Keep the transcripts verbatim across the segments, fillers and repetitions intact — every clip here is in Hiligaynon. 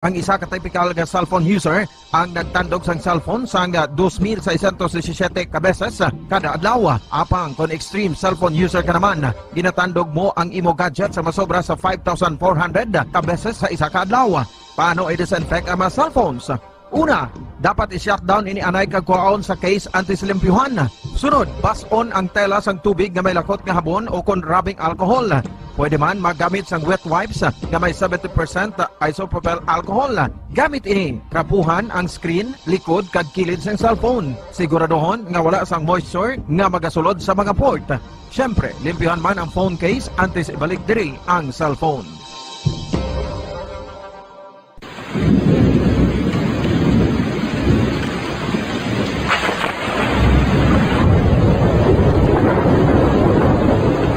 Ang isa ka typical nga cellphone user ang nagtandog sang cellphone sang, ah, dos mil seiscientos disisiyete ka beses, ah, kada adlaw. Apang kon extreme cellphone user ka naman, ginatandog mo ang imo gadget sa masobra sa five thousand four hundred ka beses sa isa ka adlaw. Paano i-disinfect ang mga cellphones? Una, dapat i-shutdown ini anay kag kuhaon sa case antes limpyuhan. Sunod, bas-on ang tela sang tubig nga may lakot nga habon o kon rubbing alcohol. Pwede man maggamit sang wet wipes nga may seventy percent isopropyl alcohol. Gamit ini, trapuhan ang screen, likod, kag kilid sang cellphone. Siguraduhon nga wala sang moisture nga magasulod sa mga port. Siyempre, limpyuhan man ang phone case antes ibalik diri ang cellphone.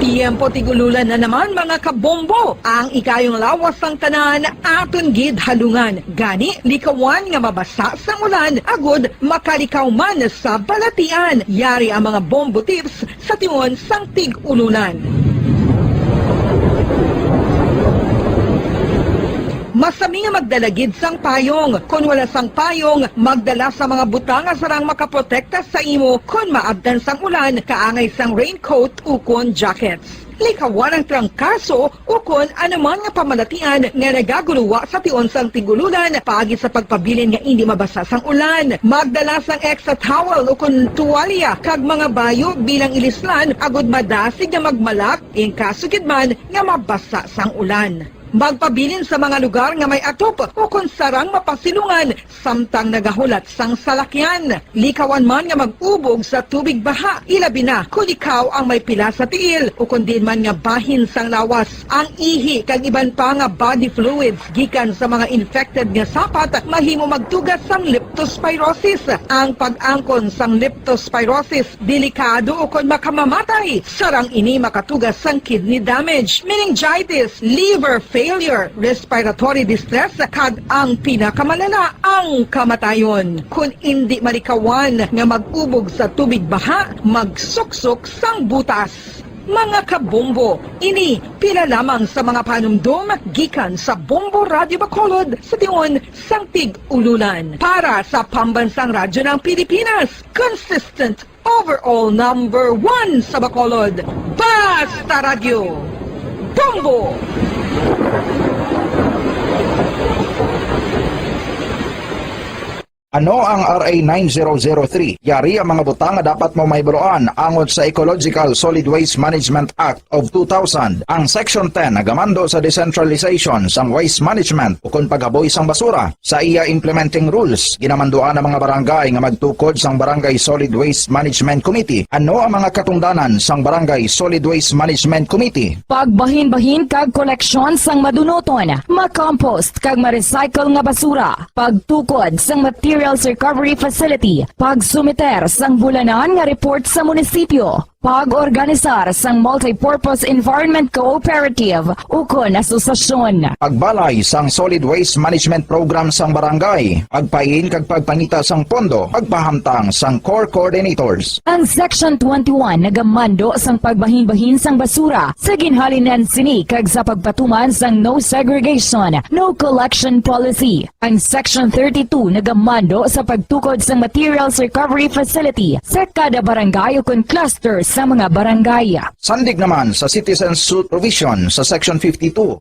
Tiyempo tig-ululan na naman, mga kabombo. Ang ikayong lawas sang tanan aton gid halungan. Gani, likawan nga mabasa sang ulan agud makalikaw man sa balatian. Yari ang mga bombo tips sa tion sang tig-ululan. Masami nga magdala gid sang payong. Kon wala sang payong, magdala sa mga butang nga sarang makaprotekta sa imo kon maabtan sang ulan, kaangay sang raincoat ukon jackets. Likawan ang trangkaso ukon anuman nga pamalatian nga nagaguluwa sa tion sang tig-ululan paagi sa pagpabilin nga indi mabasa sang ulan. Magdala sang extra towel ukon tuwalya kag mga bayo bilang ilislan agud madasig nga magmalak in kaso gid man nga mabasa sang ulan. Magpabilin sa mga lugar nga may atop ukon sarang mapasilungan samtang nagahulat sang salakyan. Likawan man nga mag-ubog sa tubig baha, ilabi na kon ikaw ang may pila sa tiil ukon diin man nga bahin sang lawas. Ang ihi kag iban pa nga body fluids gikan sa mga infected nga sapat mahimo magtuga sang leptospirosis. Ang pag-angkon sang leptospirosis delikado ukon makamamatay, sarang ini makatuga sang kidney damage, meningitis, liver failure, respiratory distress, kag ang pinakamalala, ang kamatayon. Kon indi malikawan nga mag-ubog sa tubig baha, magsuksok sang butas. Mga kabombo, ini pila lamang sa mga panumdom gikan sa Bombo Radyo Bacolod sa tion sang tig-ululan. Para sa Pambansang Radyo ng Pilipinas, consistent overall number one sa Bacolod, Basta Radyo, Bombo! Ano ang R A nine zero zero three? Yari ang mga butang nga dapat mo mahibaluan angot sa Ecological Solid Waste Management Act of two thousand. Ang Section ten nagamando sa decentralization sang waste management ukon paghaboy sang basura. Sa iya implementing rules, ginamanduan ang mga barangay nga magtukod sang Barangay Solid Waste Management Committee. Ano ang mga katungdanan sang Barangay Solid Waste Management Committee? Pagbahinbahin kag koleksyon sang madunuton, makompost kag ma-recycle nga basura, pagtukod sang materials recovery facility, pagsumiter sang bulanan nga report sa munisipyo, pag-organisar sang multipurpose environment cooperative ukon asosasyon. Pagbalay sang solid waste management program sang barangay, pagpain kag pagpangita sang pondo, pagpahamtang sang core coordinators. Ang Section twenty-one nagamando sang pagbahinbahin sang basura sa ginhalinan sini kag sa pagpatuman sang no segregation, no collection policy. Ang Section thirty-two nagamando sa pagtukod sang materials recovery facility sa kada barangay ukon cluster sa mga barangay. Sandig naman sa citizen suit provision sa Section fifty-two.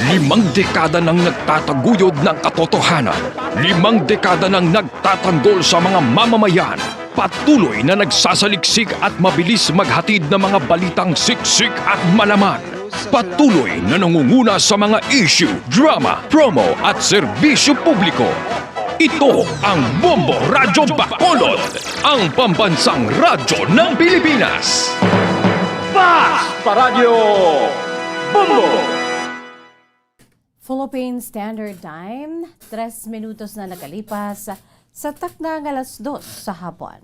Limang dekada nang nagtataguyod ng katotohanan. Limang dekada nang nagtatanggol sa mga mamamayan. Patuloy na nagsasaliksik at mabilis maghatid ng mga balitang siksik at malaman. Patuloy na nangunguna sa mga issue, drama, promo at serbisyo publiko. Ito ang Bombo Radyo Bacolod, ang pambansang radyo ng Pilipinas. Basta Radyo Bombo! Philippine Standard Time, tres minutos na nakalipas sa takna nga alas dos sa hapon.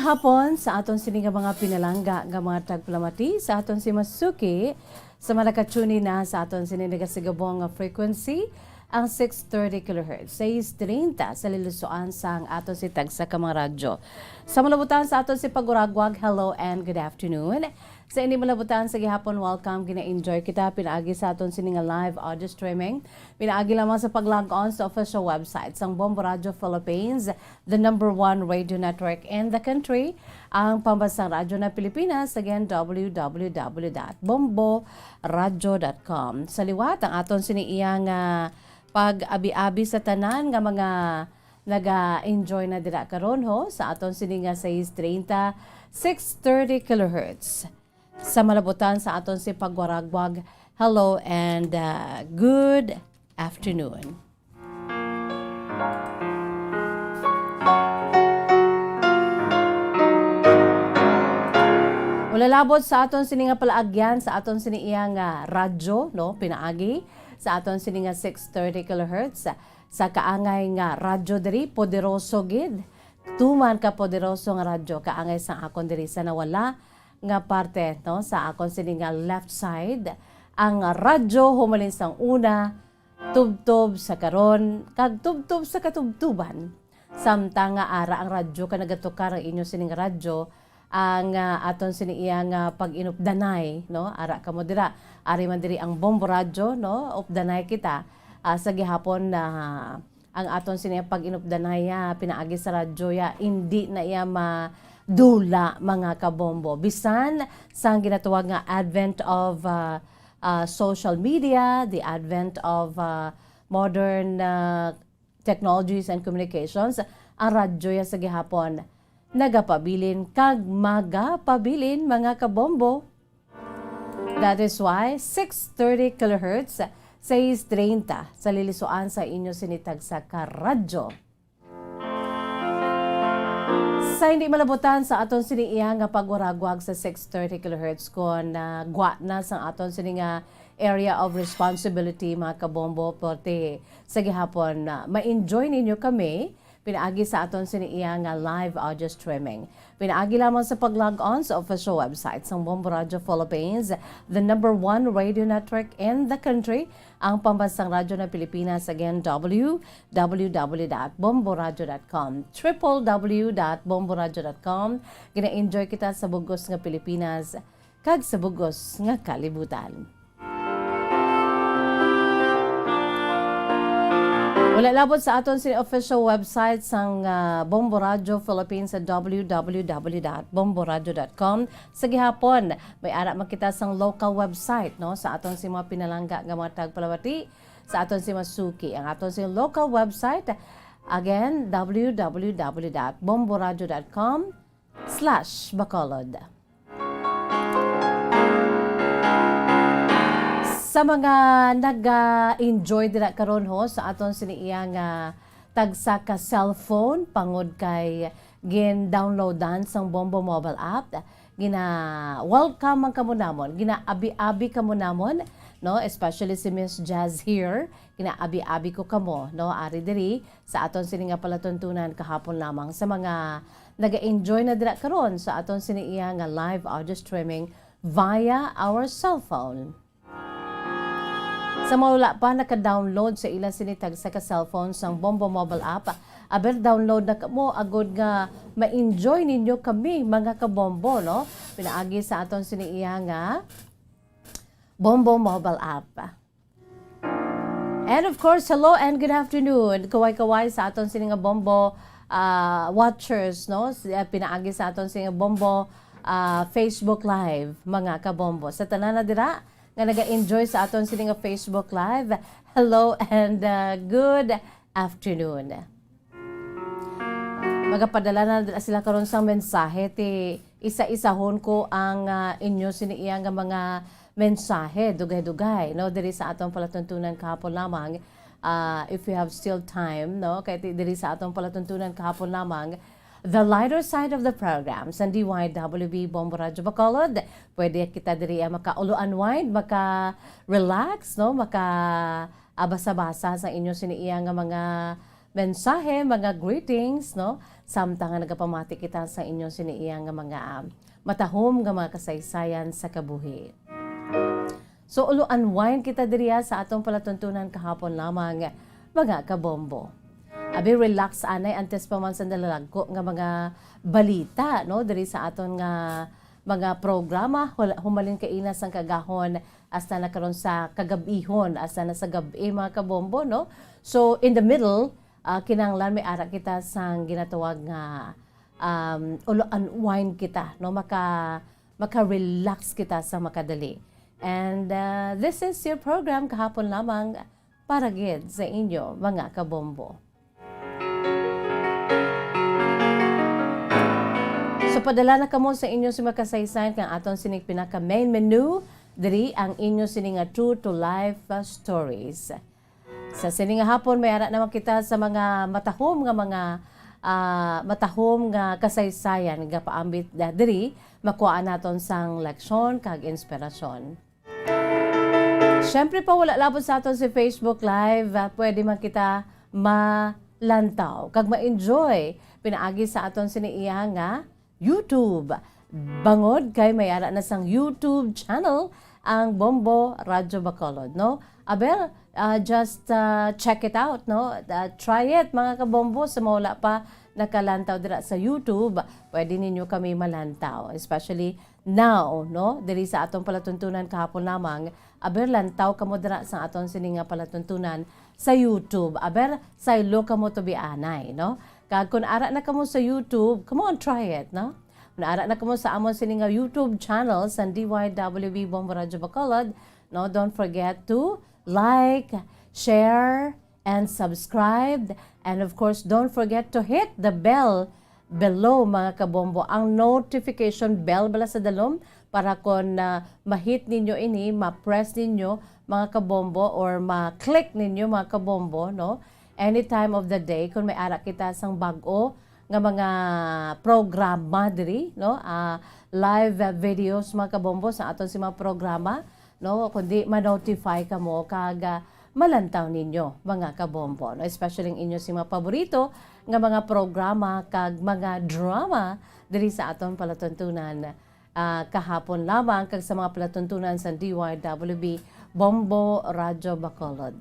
Hapon sa aton sini nga mga pinalangga nga mga tagpalamati, sa aton si masuki sa mga nakatune na sa aton sini nagasigabong nga frequency, ang six thirty kilohertz, sais treinta sa lilusoan sang aton si tagsa ka mga radyo. Sa malabutan sa aton si paguragwag, hello and good afternoon. Sa indi malabutan sa gihapon, welcome, gina-enjoy kita pinaagi sa aton sini nga live audio streaming. Pinaagi lamang sa pag-log on sa official website sang Bombo Radio Philippines, the number one radio network in the country, ang pambansang radyo na Pilipinas. Again, w w w dot bombo radio dot com. Sa liwat, ang aton sini iya nga pag-abi-abi sa tanan nga mga naga-enjoy na dira karon, ho, sa aton sini nga sais treinta, six thirty kilohertz. Sa malabutan sa aton si pagwaragwag, hello and, uh, good afternoon. Ulalabot sa aton sini nga palaagyan, sa aton sini iya nga radyo, no, pinaagi sa aton sini nga six thirty kilohertz, sa kaangay nga radyo diri, poderoso gid. Tuman ka poderoso nga radyo, kaangay sang akon diri sa nawala nga parte, no, sa akon sini nga left side, ang radyo humalin sang una, tubtob sa karon, kag tubtob sa katubtuban. Samtang nga ara ang radyo ka nagatukar ang inyo sining radyo, ang, ah, aton sini iya nga pag-inupdanay, no? Ara kamo dira. Ari man diri ang Bombo Radyo, no? Updanay kita, ah, sa gihapon na ang aton sini pag-inupdanay, ah, pinaagi sa radyo, ya, indi na iya madula, mga kabombo. Bisan sang ginatawag nga advent of, ah, ah, social media, the advent of, ah, modern, ah, technologies and communications, ang radyo ya sa gihapon nagapabilin kag magapabilin, mga kabombo. That is why six thirty kilohertz, sais treinta, sa lilisuan sa inyo sini tagsa ka radyo. Sa hindi malabutan sa aton sini iya nga pagwaragwag sa six thirty kilohertz, kon, ah, gwa na sang aton sini nga area of responsibility, mga kabombo, porte sa gihapon, ah, ma-enjoy ninyo kami pinaagi sa aton sini iya nga live audio streaming. Pinaagi lamang sa pag-log on sa official website sang Bombo Radio Philippines, the number one radio network in the country, ang pambansang radyo ng Pilipinas. Again, w w w dot bomboradio dot com, triple w dot bomboradio dot com. Gina-enjoy kita sa bugos nga Pilipinas kag sa bugos nga kalibutan. Wala labot sa aton sini official website sang, ah, Bombo Radio Philippines sa w w w dot bomboradio dot com. Sa gihapon, may ara man kita sang local website, no, sa aton si mga pinalangga nga mga tagpalawati, sa aton si masuki. Ang aton si local website, again, w w w dot bomboradio dot com slash bacolod. Sa mga naga-enjoy dira karon, ho, sa aton sini iya nga tagsa ka cellphone, pangod kay gin-downloadan sang Bombo mobile app, gina-welcome man kamo namon, gina-abi-abi kamo namon, no? Especially si Miss Jazz here, gina-abi-abi ko kamo, no? Ari diri sa aton sini nga palatuntunan kahapon lamang sa mga naga-enjoy na dira karon sa aton sini iya nga live audio streaming via our cellphone. Sa mga wala pa naka-download sa ila sini tagsa ka cellphone sang Bombo mobile app, aber, download na kamo agod nga ma-enjoy ninyo kami, mga kabombo, no? Pinaagi sa aton sini iya nga Bombo mobile app. And of course, hello and good afternoon. Kaway-kaway sa aton sini nga Bombo, ah, watchers, no? S-, ah, pinaagi sa aton sini nga Bombo, ah, Facebook Live, mga kabombo. Sa tanan na dira nga naga-enjoy sa aton sini nga Facebook Live, hello and, ah, good afternoon. Magapadala na sila karon sang mensahe, ti isa-isahon ko ang, ah, inyo sini iya nga mga mensahe, dugay-dugay, no, diri sa aton palatuntunan kahapon lamang. Ah, if we have still time, no, kay ti-, diri sa aton palatuntunan kahapon lamang, the lighter side of the program sa D Y W B Bombo Radyo Bacolod, pwede kita diri, ah, maka-ulo-unwind, maka-relax, no, maka, ah, basa-basa sa inyo sini iya nga mga mensahe, mga greetings, no? Samtang nga nagapamati kita sa inyo sini iya nga mga, ah, matahom nga mga kasaysayan sa kabuhi. So, ulo unwind kita diriya sa atong palatuntunan kahapon lamang, mga kabombo. Abi, relax anay antes pa man sa nalalagko nga mga balita, no? Diri sa aton nga mga programa, hul-, humalin kaina sang kagahon hasta na karon sa kagabihon, hasta na sa gab-i, mga kabombo, no? So, in the middle, ah, kinahanglan may ara kita sang ginatawag nga, um, ulo unwind kita, no? Maka-, maka-relax kita sa makadali. And, ah, this is your program, Kahapon Lamang, para gid sa inyo, mga kabombo. So, padala na kamo sa inyo sa mga kasaysayan kang aton sining pinaka main menu, diri ang inyo sini nga True to Life, uh, Stories. Sa sini nga hapon, may ara naman kita sa mga matahom nga mga, ah, matahom nga kasaysayan nga paambit na diri, makuha naton sang leksyon kag inspirasyon. Siyempre pa, wala labot sa aton si Facebook Live, ah, pwede man kita malantaw kag ma-enjoy pinaagi sa aton sini iya nga YouTube. Bangod kay may ara na sang YouTube channel ang Bombo Radyo Bacolod, no? Aber, ah, just, ah, check it out, no? Ah, try it, mga kabombo, sa mga wala pa nakalantaw dira sa YouTube, pwede ninyo kami malantaw, especially now, no? Diri sa atong palatuntunan kahapon lamang, aber, lantaw kamo dira sa aton sini nga palatuntunan sa YouTube. Aber, saylo kamo to be anay, no? Kag kung ara na kamo sa YouTube, come on, try it, no? Kung ara na kamo sa amon sini nga YouTube channel sa D Y W B Bombo Radyo Bacolod, no? Don't forget to like, share, and subscribe. And of course, don't forget to hit the bell below, mga kabombo. Ang notification bell bala sa dalom para kon, ah, ma-hit ninyo ini, ma-press ninyo, mga kabombo, or ma-click ninyo, mga kabombo, no? Any time of the day, kung may ara kita sang bag-o nga mga programa diri, no? Ah, live, ah, videos, mga kabombo, sa aton si mga programa, no? Kundi ma-notify kamo kag, ah, malantaw ninyo, mga kabombo, no? Especially ang inyo si mga paborito nga mga programa kag mga drama diri sa aton palatuntunan, ah, kahapon lamang kag sa mga palatuntunan sa D Y W B Bombo Radyo Bacolod.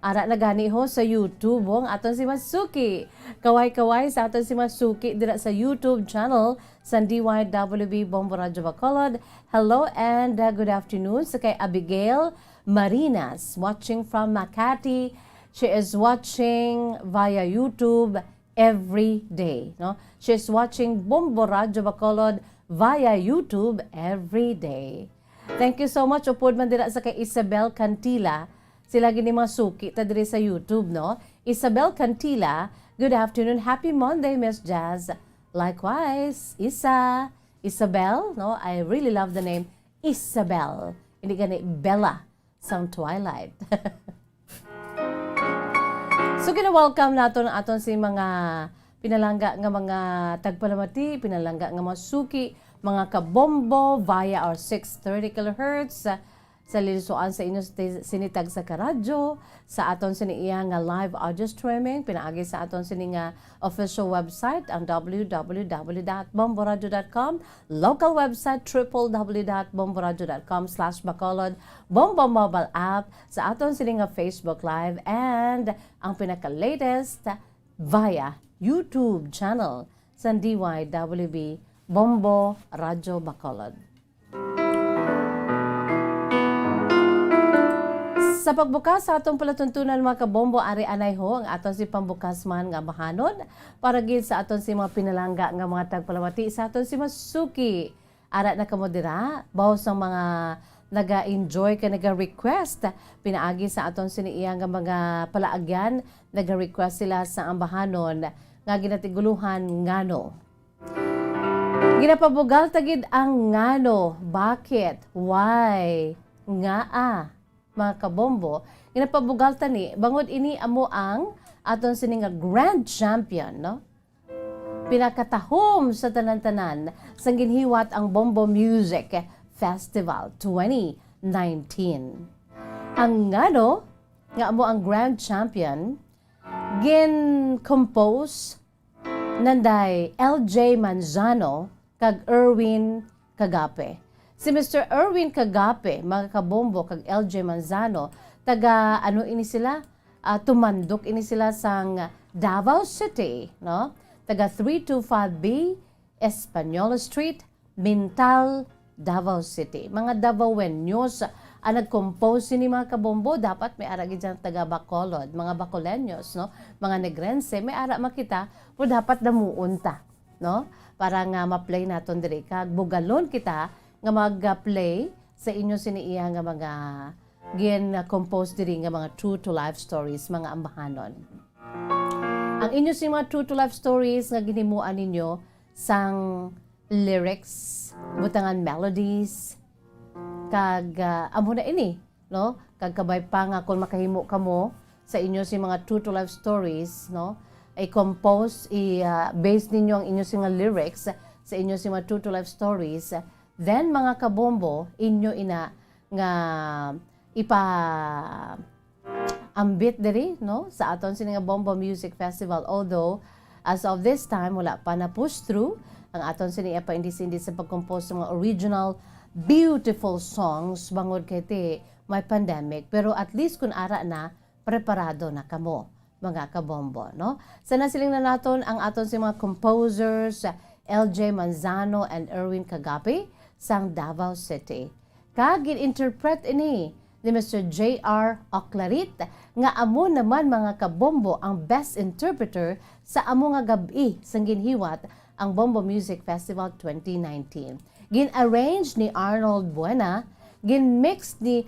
Ara na gani ho sa YouTube, ho, ang aton si Masuki. Kaway-kaway sa aton si Masuki dira sa YouTube channel sa D Y W B Bombo Radyo Bacolod. Hello and, uh, good afternoon sa kay Abigail Marinas, watching from Makati. She is watching via YouTube every day, no? She is watching Bombo Radyo Bacolod via YouTube every day. Thank you so much, upod man dira sa kay Isabel Cantila. Sila gini mga suki ta diri sa YouTube, no? Isabel Cantila, good afternoon. Happy Monday, Miss Jazz. Likewise, Isa, Isabel, no? I really love the name Isabel. Hindi gani Bella sang Twilight. So, gina-welcome naton ang aton si mga pinalangga nga mga tagpalamati, pinalangga nga mga suki, mga kabombo via our six thirty kilohertz, sa linusuan sa inyo sa ti-, sini tagsa ka radyo, sa aton sini iya nga live audio streaming, pinaagi sa aton sini nga official website, ang W W W dot bomboradio dot com, local website, triple W dot bomboradio dot com slash bacolod, Bombo mobile app, sa aton sini nga Facebook Live, and ang pinaka-latest via YouTube channel sa D Y W B Bombo Radyo Bacolod. Sa pagbukas sa atong palatuntunan, mga kabombo, ari anay ho ang aton si pambukas man nga bahanon para gid sa aton si mga pinalangga nga mga tagpalamati sa aton si mga suki. Ara na kamo dira, baho sang mga naga-enjoy ka naga-request pinaagi sa aton sini iya nga mga palaagyan, naga-request sila sa ambahanon nga ginatiguluhan ngano. Ginapabugal ta gid ang ngano, bakit, why, ngaa, mga kabombo. Ginapabugal ta ni bangod ini amo ang aton sini nga grand champion, no? Pinakatahom sa tanan-tanan sang ginhiwat ang Bombo Music Festival twenty nineteen. Ang ngano nga amo ang grand champion, Gin-compose nanday L J Manzano kag Erwin Kagape. Si Mister Erwin Kagape, mga kabombo, kag L J Manzano, taga ano ini sila? Ah, tumandok ini sila sang Davao City, no? Taga three two five B Española Street, Mintal, Davao City. Mga Davaoeños ang nag-compose sini, mga kabombo. Dapat may ara gid dyan taga Bacolod, mga Bacoleños, no? Mga Negrense, may ara man kita, pero dapat damuon ta, no? Para nga ma-play naton diri. Kag bugalon kita nga mag-play sa inyo sini iya nga mga gin-compose diri nga mga true to life stories, mga ambahanon. Ang inyo sing mga true to life stories nga ginhimuan ninyo sang lyrics, butangan melodies, kag, ah, amo na ini, no? Kag kabay pa nga kung makahimo kamo sa inyo sing mga true to life stories, no? I-compose, i, ah, base ninyo ang inyo sing mga lyrics sa inyo sing mga true to life stories, then, mga kabombo, inyo ina nga ipa-ambit diri, no, sa aton sini nga Bombo Music Festival. Although, as of this time, wala pa na-push through ang aton sini nga paindis-indis sa pag-compose sa mga original beautiful songs bangod kay ti may pandemic. Pero at least kun ara na, preparado na kamo, mga kabombo, no? Sa nasiling na naton ang aton si mga composers, L J Manzano and Erwin Kagapi, sang Davao City. Kag gin-interpret ini ni Mister J R Oclarit, nga amo naman, mga kabombo, ang best interpreter sa amo nga gab-i sang ginhiwat ang Bombo Music Festival twenty nineteen. Gin-arrange ni Arnold Buena, gin-mix ni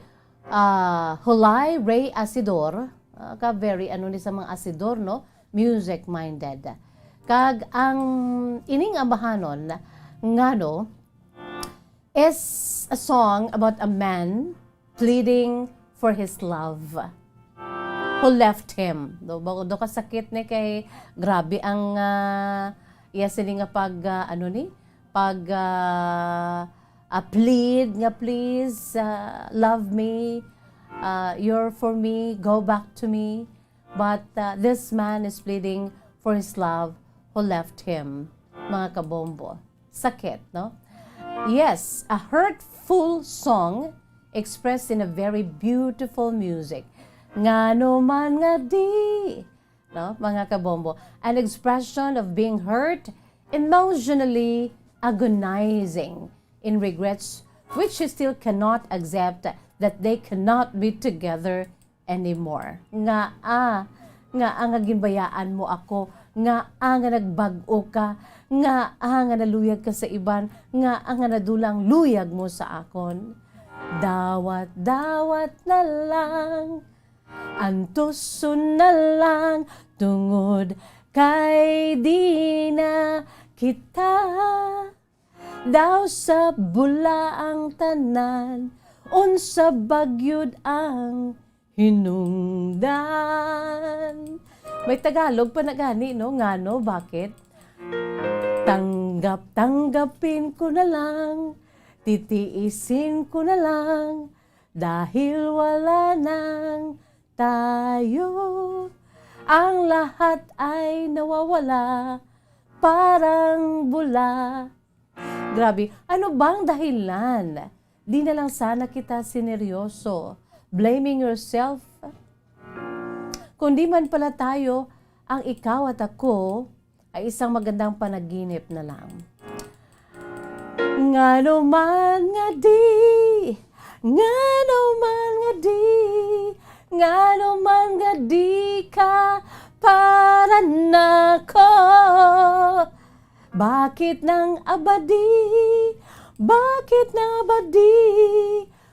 ah, Hulay Ray Asidor, ah, ka very ano ni sa mga asidor, no? Music-minded. Kag ang ining ambahanon, Ngano, is a song about a man pleading for his love who left him. Do, do kasakit ni kay grabe ang, ah, iya sini nga pag, ah, ano ni? Pag, ah, ah, plead nga, "Please, ah, love me. Ah, you're for me. Go back to me." But, ah, this man is pleading for his love who left him, mga kabombo. Sakit, no? Yes, a hurtful song expressed in a very beautiful music. Ngano man nga di, no, mga kabombo, an expression of being hurt, emotionally agonizing in regrets which he still cannot accept that they cannot be together anymore. Ngaa, ngaa nga ginbayaan mo ako, ngaa nga nagbag-o ka, ngaa nga naluyag ka sa iban, ngaa nga nadulang luyag mo sa akon. Dawat-dawat na lang, antuson na lang, tungod kay di na kita. Daw sa bula ang tanan, unsa ba gyud ang hinungdan? May Tagalog pa na gani, no? Ngano, bakit? Tanggap, tanggapin ko na lang, titiisin ko na lang, dahil wala nang tayo. Ang lahat ay nawawala, parang bula. Grabe, ano bang dahilan? Di na lang sana kita sineryoso. Blaming yourself. Kung di man pala tayo, ang ikaw at ako ay isang magandang panaginip na lang. Ngano man nga di, ngano man nga di, ngano man nga di ka para nako. Bakit nang abadi? Bakit nang abadi?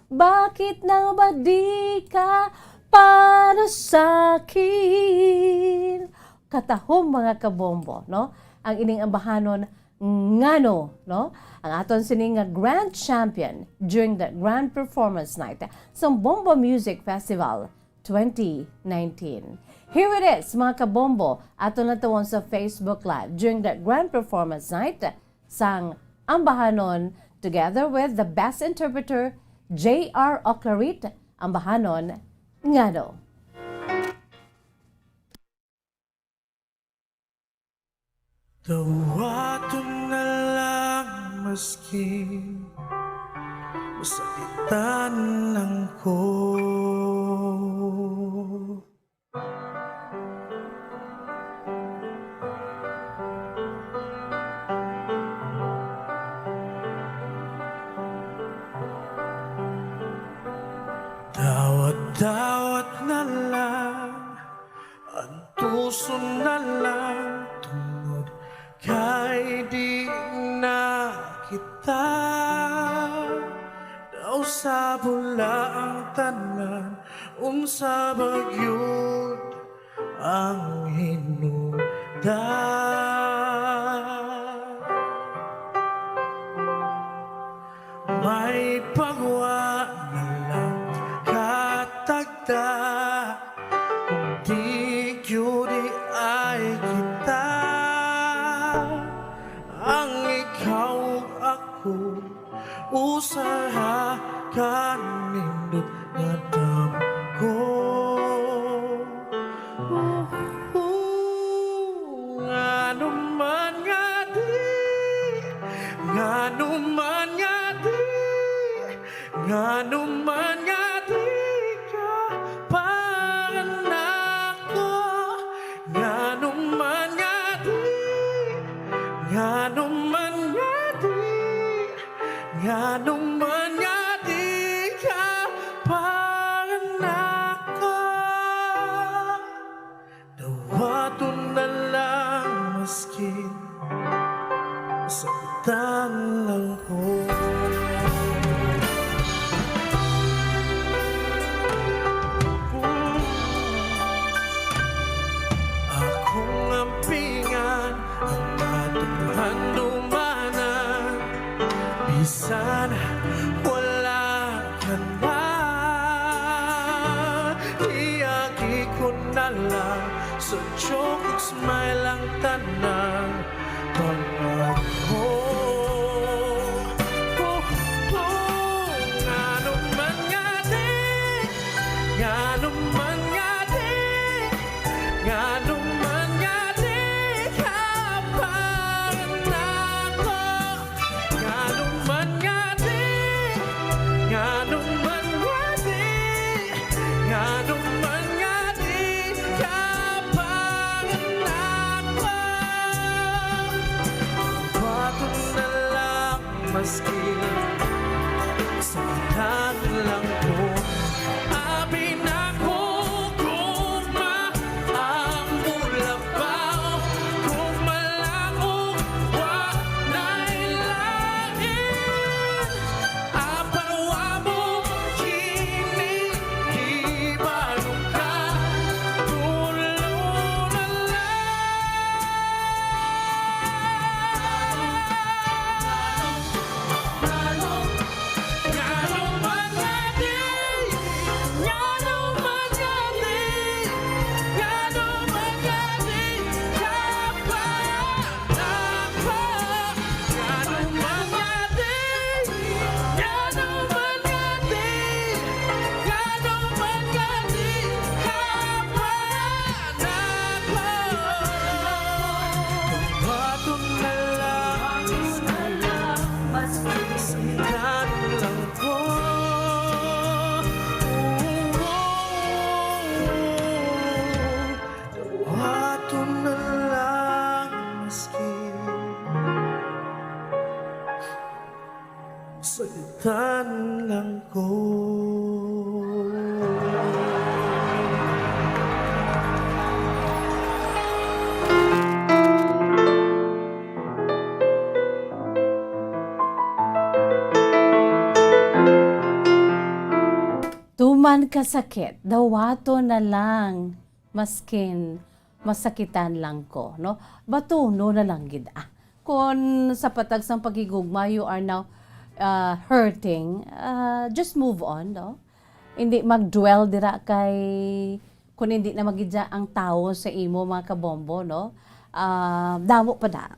Bakit nang abadi ka para sa akin? Katahom, mga kabombo, no? Ang ining ambahanon, Ngano, no? Ang aton sini nga grand champion during the Grand Performance Night sa Bombo Music Festival twenty nineteen. Here it is, mga kabombo, aton natawon sa Facebook Live during the Grand Performance Night sang Ambahanon, together with the best interpreter, J R Oclarit, Ambahanon, Ngano. Dawaton na lang maskin masakitan lang ko. Dawat-dawat na lang, antuson na lang, tungod kay di na kita. Daw sa bula ang tanan, unsa ba gyud ang hinungdan? May pagwa na lang katagda, kung di gyud ay kita. Ang ikaw ug ako, usaha ka nindot nga damgo. Ngano man nga di, ngano man nga di, ngano man nga di ka para nako, ngano man nga di, ngano man nga di, ngano man nga di ka para nako. Dawaton na lang maskin sakitan lang ko. Akong ampingan ang atong handumanan, bisan wala ka na. Iagi ko na lang sa joke ug smile ang tanan. Pangako. Oh, oh, ngano man nga di, ngano man nga di, ngano man nga di ka para nako. Ngano man nga di, ngano man nga di, ngano man nga di ka para nako. Baton na lang maski sa lang ko. Abi nako, gugma ang mulabaw, gugma lang ug wa na'y lain. Apan wa mo kini ibalukan, tulo na lang. Baton na lang, mas kailangan lang ko. Baton na lang, maski sakitan lang ko. Tuman ka sakit, dawaton na lang, maskin masakitan lang ko, no? Batuno na lang gid, ah. Kung sa patag sang paghigugma, you are now, ah, hurting, ah, just move on, no? Hindi mag-dwell dira kay kung hindi na magidya ang tawo sa imo, mga kabombo, no? ah, damo pa da.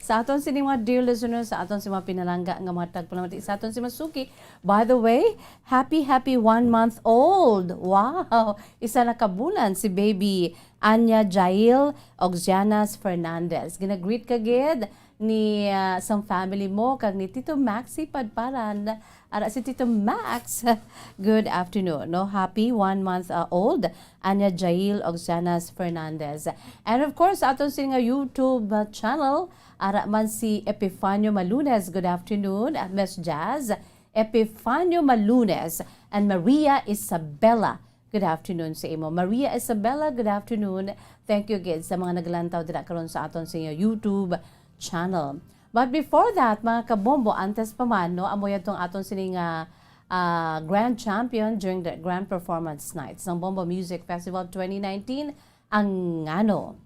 Sa aton sini mga dear listeners, sa aton si mga pinalangga nga mga tagpalamati, sa aton si Masuki. By the way, happy, happy one month old. Wow! Isa na ka bulan si baby Anya Jail og Janas Fernandez. Ginagreet ka gid ni, ah, sang family mo kag ni Tito Maxi Padparan. Ara si Tito Max. Good afternoon, no? Happy one month, uh, old, Anya Jail og Janas Fernandez. And of course, sa aton sini nga YouTube, uh, channel, ara man si Epifanio Malunes. Good afternoon, uh, Miss Jazz. Epifanio Malunes and Maria Isabella. Good afternoon sa imo. Maria Isabella, good afternoon. Thank you gid sa mga naglantaw dira karon sa aton sa inyo YouTube channel. But before that, mga kabombo, antes pa man, no, amo yadtong aton sini nga, ah, grand champion during the Grand Performance Night sang Bombo Music Festival twenty nineteen, ang ngano.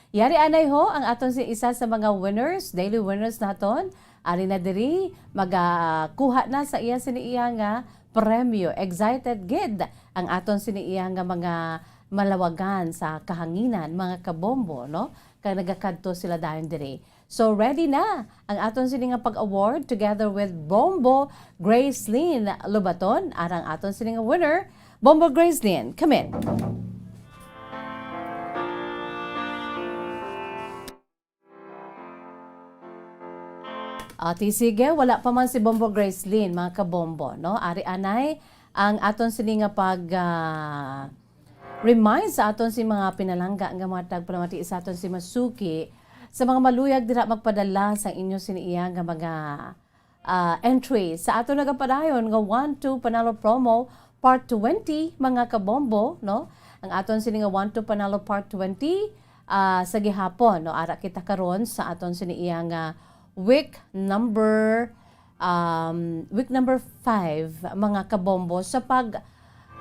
Yari anay ho ang aton si isa sa mga winners, daily winners naton. Ari na diri, magakuha na sa iya sini iya nga premyo. Excited gid ang aton sini iya nga mga malawagan sa kahanginan, mga kabombo, no? Kag nagakadto sila dayon diri. So, ready na ang aton sini nga pag-award together with Bombo Gracelyn Lobaton, arang aton sini nga winner. Bombo Gracelyn, come in. Ati, sige, wala pa man si Bombo Gracelyn, mga kabombo, no? Ari anay ang aton sini nga pag, ah, remind sa aton si mga pinalangga nga mga tagpalamati sa aton si Masuki, sa mga maluyag dira magpadala sa inyo sini iya nga mga, ah, entry sa aton nagapadayon nga one two Panalo Promo Part twenty, mga kabombo, no? Ang aton sini nga one two Panalo Part twenty, ah, sa gihapon, no? Ara kita karon sa aton sini iya nga week number, um, week number five, mga kabombo, sa pag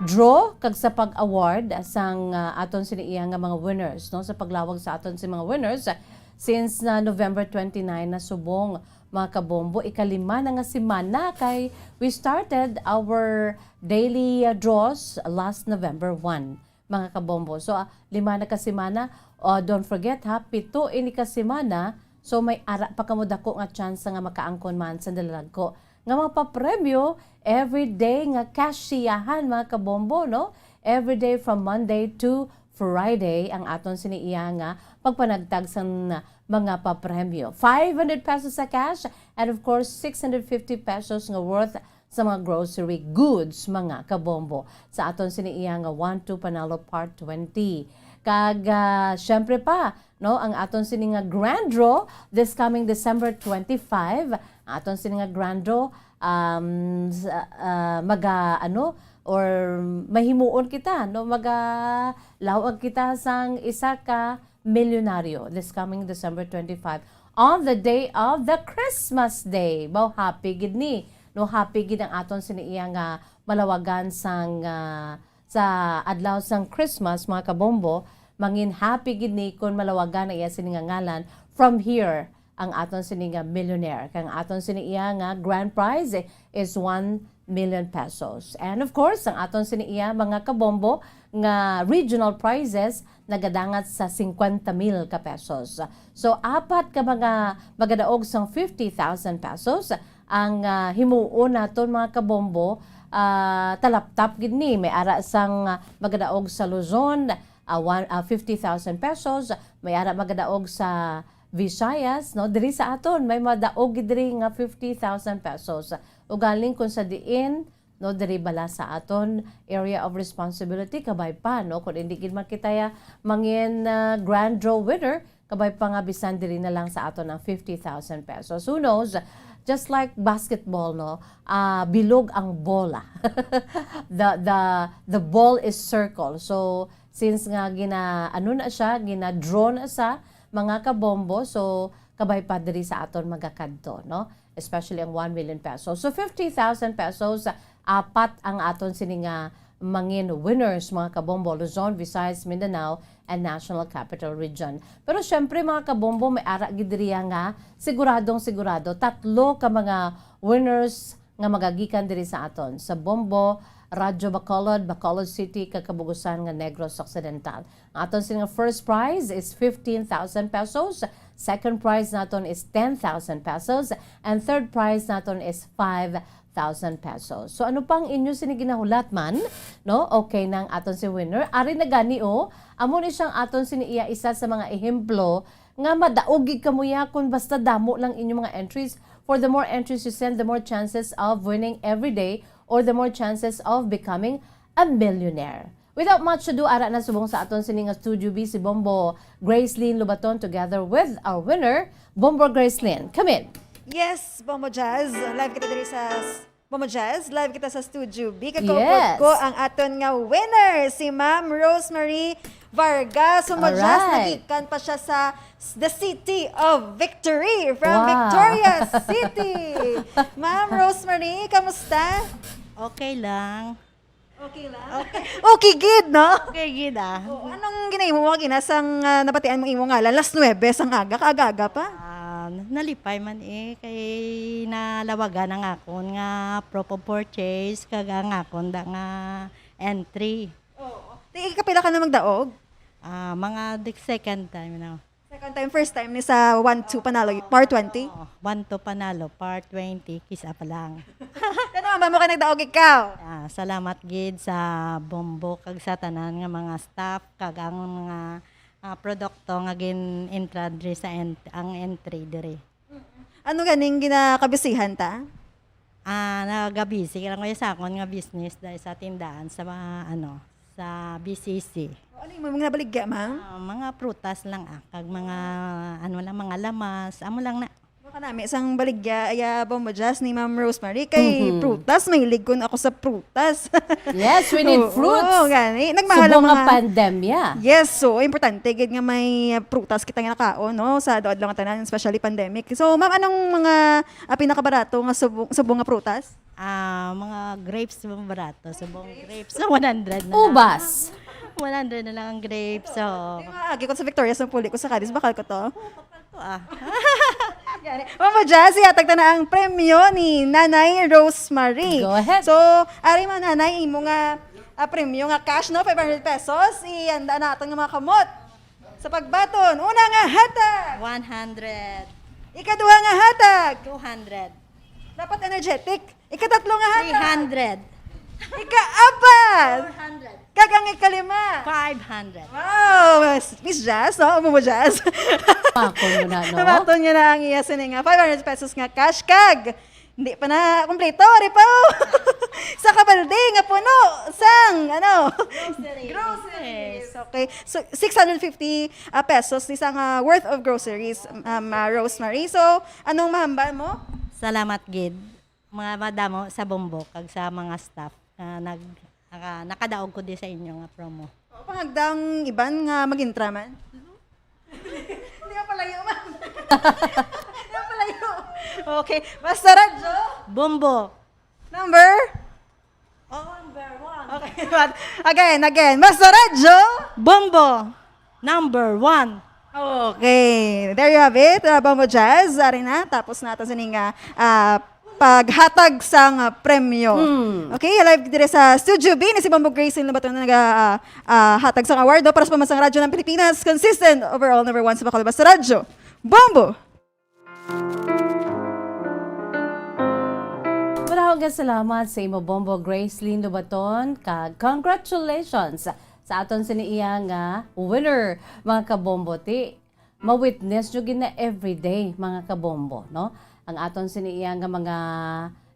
draw kag sa pag-award sang, ah, aton sini iya nga mga winners, no? Sa paglawag sa aton si mga winners, since na November twenty-nine na subong, mga kabombo, ikalima na nga semana kay we started our daily, ah, draws last November one, mga kabombo. So, ah, lima na ka semana. Oh, don't forget ha, pito ini ka semana. So, may ara pa kamo dako nga chance nga makaangkon man sa dalagko nga mga papremyo every day nga cash siyahan, mga kabombo, no? Every day from Monday to Friday ang aton sini iya nga pagpanagtag sang mga papremyo. Five hundred pesos sa cash and of course six hundred fifty pesos nga worth sa mga grocery goods, mga kabombo, sa aton sini iya nga one two Panalo Part twenty. Kag, ah, syempre pa, no, ang aton sini nga grand draw this coming December twenty-five, aton sini nga grand draw, um, sa, ah, maga, ano, or mahimuon kita, no, maga lawag kita sang isa ka milyonaryo this coming December twenty-five, on the day of the Christmas Day. Baw, happy gid ni, no? Happy gid ang aton sini iya nga malawagan sang, ah, sa adlaw sang Christmas, mga kabombo. Mangin happy gid ni kon malawagan na iya sini nga ngalan from here ang aton sini nga millionaire. Kay ang aton sini iya nga grand prize is one million pesos. And of course, ang aton sini iya mga kabombo nga regional prizes nagadangat sa singkwenta mil ka pesos. So, apat ka mga magadaog sang fifty thousand pesos ang, ah, himuon naton, mga kabombo. Ah, talaptap gid ni, may ara sang, ah, magadaog sa Luzon, ah, one, ah, fifty thousand pesos, may ara magadaog sa Visayas, no? Diri sa aton, may madaog gid diri nga fifty thousand pesos. Ugaling kung sa diin, no, diri bala sa aton area of responsibility, kabay pa, no? Kung hindi gid man kita ya mangin, ah, grand draw winner, kabay pa nga bisan diri na lang sa aton ang fifty thousand pesos. Who knows? Just like basketball, no? Ah, bilog ang bola. The, the, the ball is circle. So, since nga gina, ano na siya, gina-draw na sa mga kabombo, so kabay pa diri sa aton magakadto, no? Especially ang one million pesos. So, fifty thousand pesos, apat ang aton sini nga mangin winners, mga kabombo, Luzon, Visayas, Mindanao, and National Capital Region. Pero syempre, mga kabombo, may ara gid diri nga siguradong sigurado, tatlo ka mga winners nga magagikan diri sa aton sa Bombo, Radyo Bacolod, Bacolod City, kag Kabugusan nga Negros Occidental. Ang aton sini nga first prize is fifteen thousand pesos, second prize naton is ten thousand pesos, and third prize naton is five thousand pesos. So, ano pang inyo sini ginahulat man? No? Okay na ang aton si winner. Ari na gani, oh. Amo ni siyang aton sini iya isa sa mga ehemplo nga madaog gid kamo ya kung basta damo lang inyong mga entries. For the more entries you send, the more chances of winning every day or the more chances of becoming a millionaire. Without much ado, ara na subong sa aton sini nga Studio B si Bombo Gracelyn Lobaton together with our winner, Bombo Gracelyn. Come in. Yes, Bombo Jazz. Live kita diri sa s- Bombo Jazz. Live kita sa Studio B. Kag kaupod Yes. ko ang aton nga winner, si Ma'am Rosemary Vargas. Bombo Jazz, Alright. nagikan pa siya sa s- the City of Victory from Wow. Victoria City. Ma'am Rosemary, kamusta? Okay lang. Okay lang? Okay gid, no? Okay gid ah. Oo, anong ginahimo mo kagina sang ah, nabatian mo imo ngalan? Las nuebe sang aga, kaaga-aga pa? Ah, nalipay man eh kay nalawagan ang akon nga proof of purchase kag ang akon da nga entry. Oo. Ti kapila ka na magdaog? Ah, mga the second time na. Second time, first time ni sa one two Panalo, part twenty? Oh, one to Panalo, part twenty, kisa pa lang. Ano ang mo kay nagdaog ikaw? Ah, salamat gid sa Bombo kag sa tanan nga mga staff kag ang mga ah, produkto nga gin-entra diri sa ent- ang entry diri. Ano ganing ginakabisihan ta? Ah, nagabisi lang ko sa akon nga business dahil sa tindahan sa mga ano, sa B C C. O, ano yung mga nabaligya, ma'am? Ah, mga prutas lang ah, kag mga ano lang, mga lamas, amo lang na. Baka nami sang baligya, aya Bombo Jazz ni Ma'am Rosemary kay Mhm. prutas, mahilig ko na ako sa prutas. Yes, we need Oo, fruits. Gani. Nagmahal Subong ang nga mga pandemya. Yes, so importante gid nga may uh, prutas kita nga nakaon, no, sa adlaw-adlaw nga tanan, especially pandemic. So, ma'am, anong mga ah, pinakabarato nga subong, subong nga prutas? Ah, mga grapes mo barato, subong grapes. So, one hundred na lang. Ubas. One hundred na lang ang grapes. So, Di ba, agi ko sa Victoria's, ang puli ko sa Cadiz, bakal ko to. ah. Gani. Ma'am Jazz, ihatag ta na ang premyo ni Nanay Rosemary. Go ahead. So, ari man, Nanay, imo nga ah, premyo nga cash, no, five hundred pesos, ihanda naton nga mga kamot. Sa pagbaton, una nga hatag, one hundred. Ikaduha nga hatag, two hundred. Dapat energetic. Ikatatlo nga hatag, three hundred. Ikaapat, four hundred. Kag ang ikalima. five hundred. Wow! Miss Jazz, no? Amo mo, Jazz? Pakon mo na, no? Nabaton niya na ang iya sini nga five hundred pesos nga cash kag hindi pa na kompleto, ari pa. Sa kabalde nga puno sang, ano? Groceries. Okay. So, six hundred fifty ah, pesos ni sang ah, worth of groceries, um, ah, Rosemary. So, anong mahambal mo? Salamat gid mga madamo sa Bombo kag sa mga staff nga nag naka, nakadaog ko di sa inyo nga promo. O, pangagdang iban nga mag-intra man? Hindi ka palayo, ma'am. Hindi ka palayo. Okay. Basta Radyo. Bombo. Number? Oh, number one. Okay. Again, again. Basta Radyo. Bombo. Number one. Okay. There you have it. Uh, Bombo Jazz. Ari na. Tapos na ito sining uh, uh, paghatag sang uh, premyo. Hmm. Okay, live dire sa Studio B ni si Bombo Grace Lobaton na naga uh, uh, hatag sang award, no? Para sa pamansang radyo ng Pilipinas, consistent overall number one sa Bacolod Basta Radyo. Bombo! Marahong nga salamat sa imo, Bombo Gracelyn Lobaton, kag congratulations sa aton sini iya nga winner, mga kabombo. Ti, ma-witness nyo gid na everyday, mga kabombo, no? Ang aton sini iya nga mga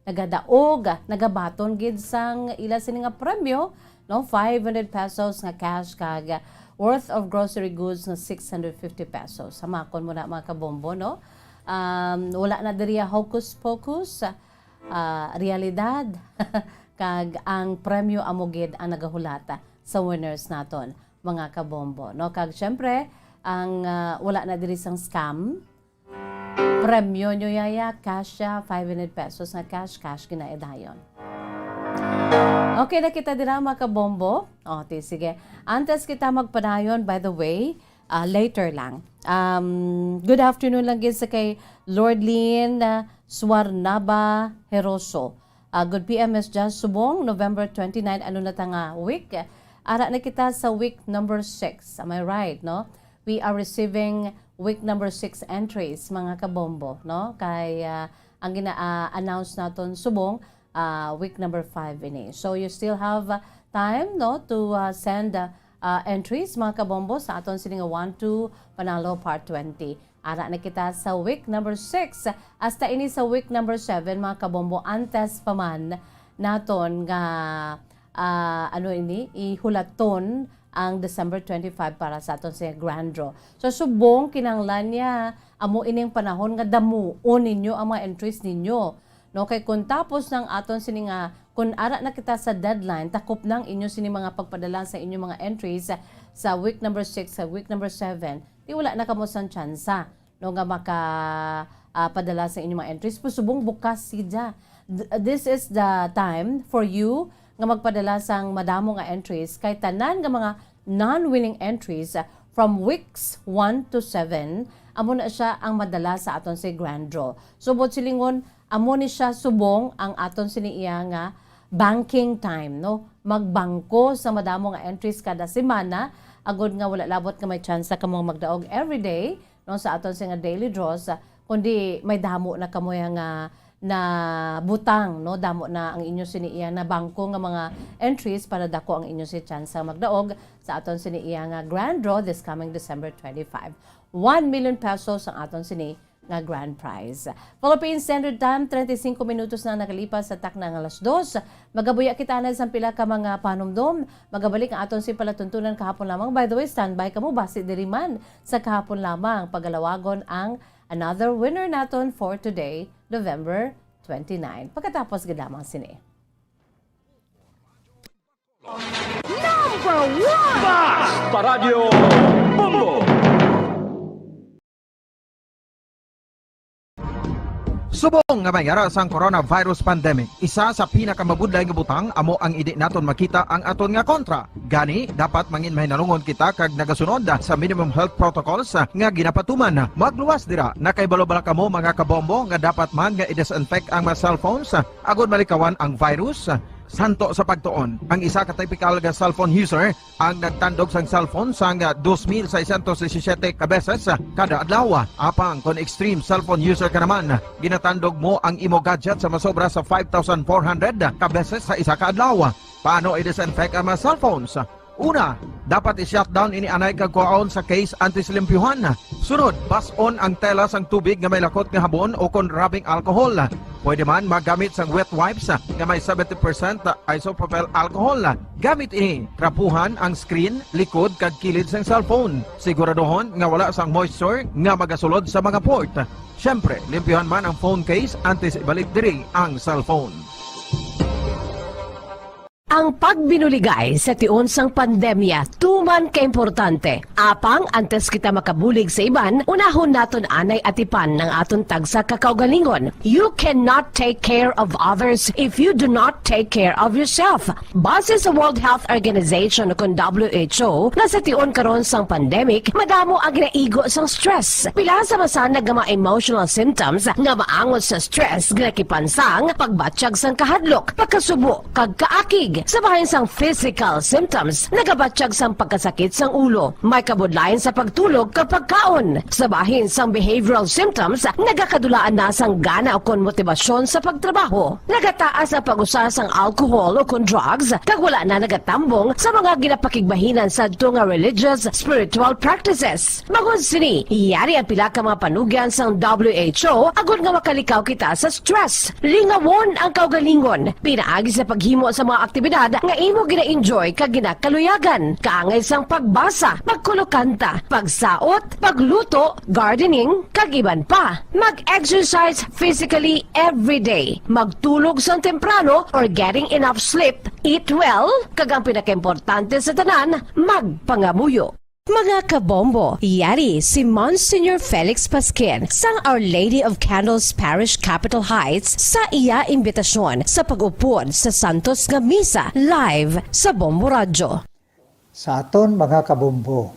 nagadaog, nagabaton gid sang ila sini nga premyo, no? Five hundred pesos nga cash kag worth of grocery goods nga six hundred fifty pesos. Hamakon mo na, mga kabombo, no? Um, wala na diri hocus pocus, ah, realidad. Kag ang premyo amo gid ang nagahulata sa winners naton, mga kabombo, no? Kag syempre, ang ah, wala na diri sang scam, premyo nyo yaya, cash siya, five hundred pesos nga cash, cash ginaedayon. Okay na kita dira, mga kabombo. O, ti, sige. Antes kita magpadayon, by the way, ah, later lang. Um, good afternoon lang gid sa kay Lordlyn ah, Suarnaba Heroso. Ah, good P M, Miss Jazz. Subong, November twenty-nine, ano na ta nga week? Ara na kita sa week number six. Am I right, no? We are receiving week number six entries, mga kabombo, no? Kay, ah, ang gina-, ah, announce naton subong, ah, week number five ini. So, you still have, ah, time, no, to, ah, send, ah, ah, entries, mga kabombo, sa aton sini nga One to Panalo Part twenty. Ara na kita sa week number six. Hasta ini sa week number seven, mga kabombo, antes pa man naton nga, ah, ano ini, ihulaton ang December twenty-five para sa aton sa grand draw. So, subong, kinahanglan niya, amo ining panahon nga damuon ninyo ang mga entries ninyo. No, kay kung tapos nang aton sini nga, kung ara na kita sa deadline, takop nang inyo sini mga pagpadala sa inyong mga entries sa, sa week number six, sa week number seven, di wala na kamo sang tsansa, no, nga maka, ah, padala sa inyong mga entries. Pero subong bukas sida. Th-, this is the time for you nga magpadala sang madamo nga entries, kay tanan nga mga non-winning entries, ah, from weeks one to seven, amo na siya ang madala sa aton si grand draw. So, buot silingon, amo ni siya subong ang aton sini iya nga banking time, no? Magbangko sa madamo nga entries kada semana, agod nga wala labot nga may tsansa kamo magdaog everyday, no, sa aton sini nga daily draws, ah, kundi may damo na kamo ya nga nabutang, no? Damo na ang inyo sini iya na bangko nga mga entries para dako ang inyo si tsansa magdaog sa aton sini iya nga grand draw this coming December twenty-five. One million pesos ang aton sini nga grand prize. Philippine Standard Time, treinta y cinco minutos na nakalipas sa takna nga alas dos. Magabuya kita na sa pila ka mga panumdom. Magabalik ang aton si palatuntunan kahapon lamang. By the way, standby kamo basi diri man sa kahapon lamang. Pagalawagon ang another winner naton for today, November twenty-nine. Pagkatapos gid lamang sini. Number one! Basta Radyo Bombo! Subong nga may ara sang coronavirus pandemic, isa sa pinakamabudlay nga butang amo ang hindi naton makita ang aton nga kontra. Gani, dapat mangin mahinalungon kita kag nagasunod sa minimum health protocols nga ginapatuman. Magluwas dira, nakahibalo bala kamo, mga kabombo, nga dapat man nga i-disinfect ang mga cellphones agod malikawan ang virus? Santo sa pagtuon, ang isa ka typical nga cellphone user ang nagtandog sang cellphone sang dos mil seiscientos disisiete ka beses kada adlaw. Apang kon extreme cellphone user ka naman, ginatandog mo ang imo gadget sa masobra sa five thousand four hundred ka beses sa isa ka adlaw. Paano i-disinfect ang mga cellphones? Una, dapat i-shutdown ini anay kag kuhaon sa case antes limpyuhan. Sunod, bas-on ang tela sang tubig nga may lakot nga habon o kon rubbing alcohol. Pwede man magamit sang wet wipes nga may seventy percent isopropyl alcohol. Gamit ini, trapuhan ang screen, likod, kag kilid sang cellphone. Siguraduhon nga wala sang moisture nga magasulod sa mga port. Siyempre, limpyuhan man ang phone case antes ibalik diri ang cellphone. Ang pagbinuligay sa tion sang pandemya tuman ka importante. Apang antes kita makabulig sa iban, unahon naton anay atipan ang aton tagsa ka kaugalingon. You cannot take care of others if you do not take care of yourself. Base sa World Health Organization, kon W H O, nga sa tion karon sang pandemic, madamo ang ginaigo sang stress. Pila sa masanag nga mga emotional symptoms nga maangot sa stress ginakipan sang pagbatyag sang kahadlok, pagkasubo, kag kaakig. Sa bahin sang physical symptoms, nagabatyag sang pagkasakit sang ulo, may kabudlayan sa pagtulog kag pagkaon. Sa bahin sang behavioral symptoms, nagakadulaan na sang gana ukon motibasyon sa pagtrabaho. Nagataas ang pag-usa sang alcohol ukon drugs, kag wala na nagatambong sa mga ginapakigbahinan sadto nga religious, spiritual practices. Bangod sini, yari ang pila ka mga panugyan sang W H O agod nga makalikaw kita sa stress. Lingawon ang kaugalingon pinaagi sa paghimo sa mga aktibidad nga imo gina-enjoy kag ginakaluyagan, kaangay sang pagbasa, pagkulokanta, pagsaot, pagluto, gardening, kag iban pa. Mag-exercise physically every day. Magtulog sang temprano or getting enough sleep, eat well, kag ang pinakaimportante sa tanan, magpangamuyo. Mga kabombo, yari si Monsignor Felix Pasquin sang Our Lady of Candles Parish, Capitol Heights, sa iya imbitasyon sa pag-upod sa Santos nga Misa live sa Bombo Radyo. Sa aton mga kabombo,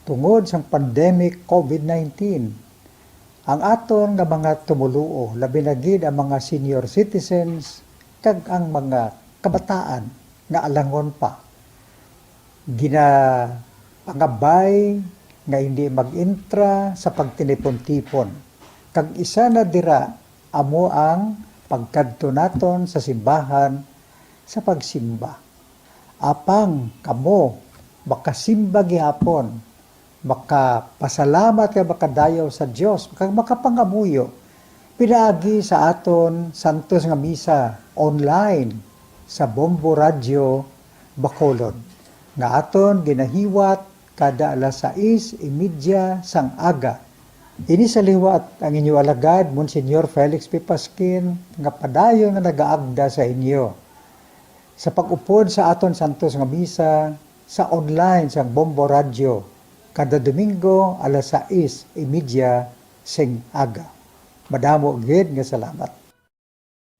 tungod sang pandemic COVID nineteen, ang aton nga mga tumoluo, labi na gid ang mga senior citizens, kag ang mga kabataan nga alangon pa ginapangabay nga hindi mag-entra sa pagtinipon-tipon, kag isa na dira amo ang pagkadto naton sa simbahan sa pagsimba. Apang kamo makasimba gihapon, makapasalamat kag makadayaw sa Dios, kag makapangamuyo pinaagi sa aton santos nga misa online sa Bombo Radyo Bacolod, nga aton ginahiwat kada alas sais y media sang aga. Ini sa liwat ang inyo alagad, Monsignor Felix P. Pasquin, nga padayon nga nagaagda sa inyo sa pag-upod sa aton santos nga misa sa online sang Bombo Radyo kada Domingo alas sais y media sing aga. Madamo gid nga salamat.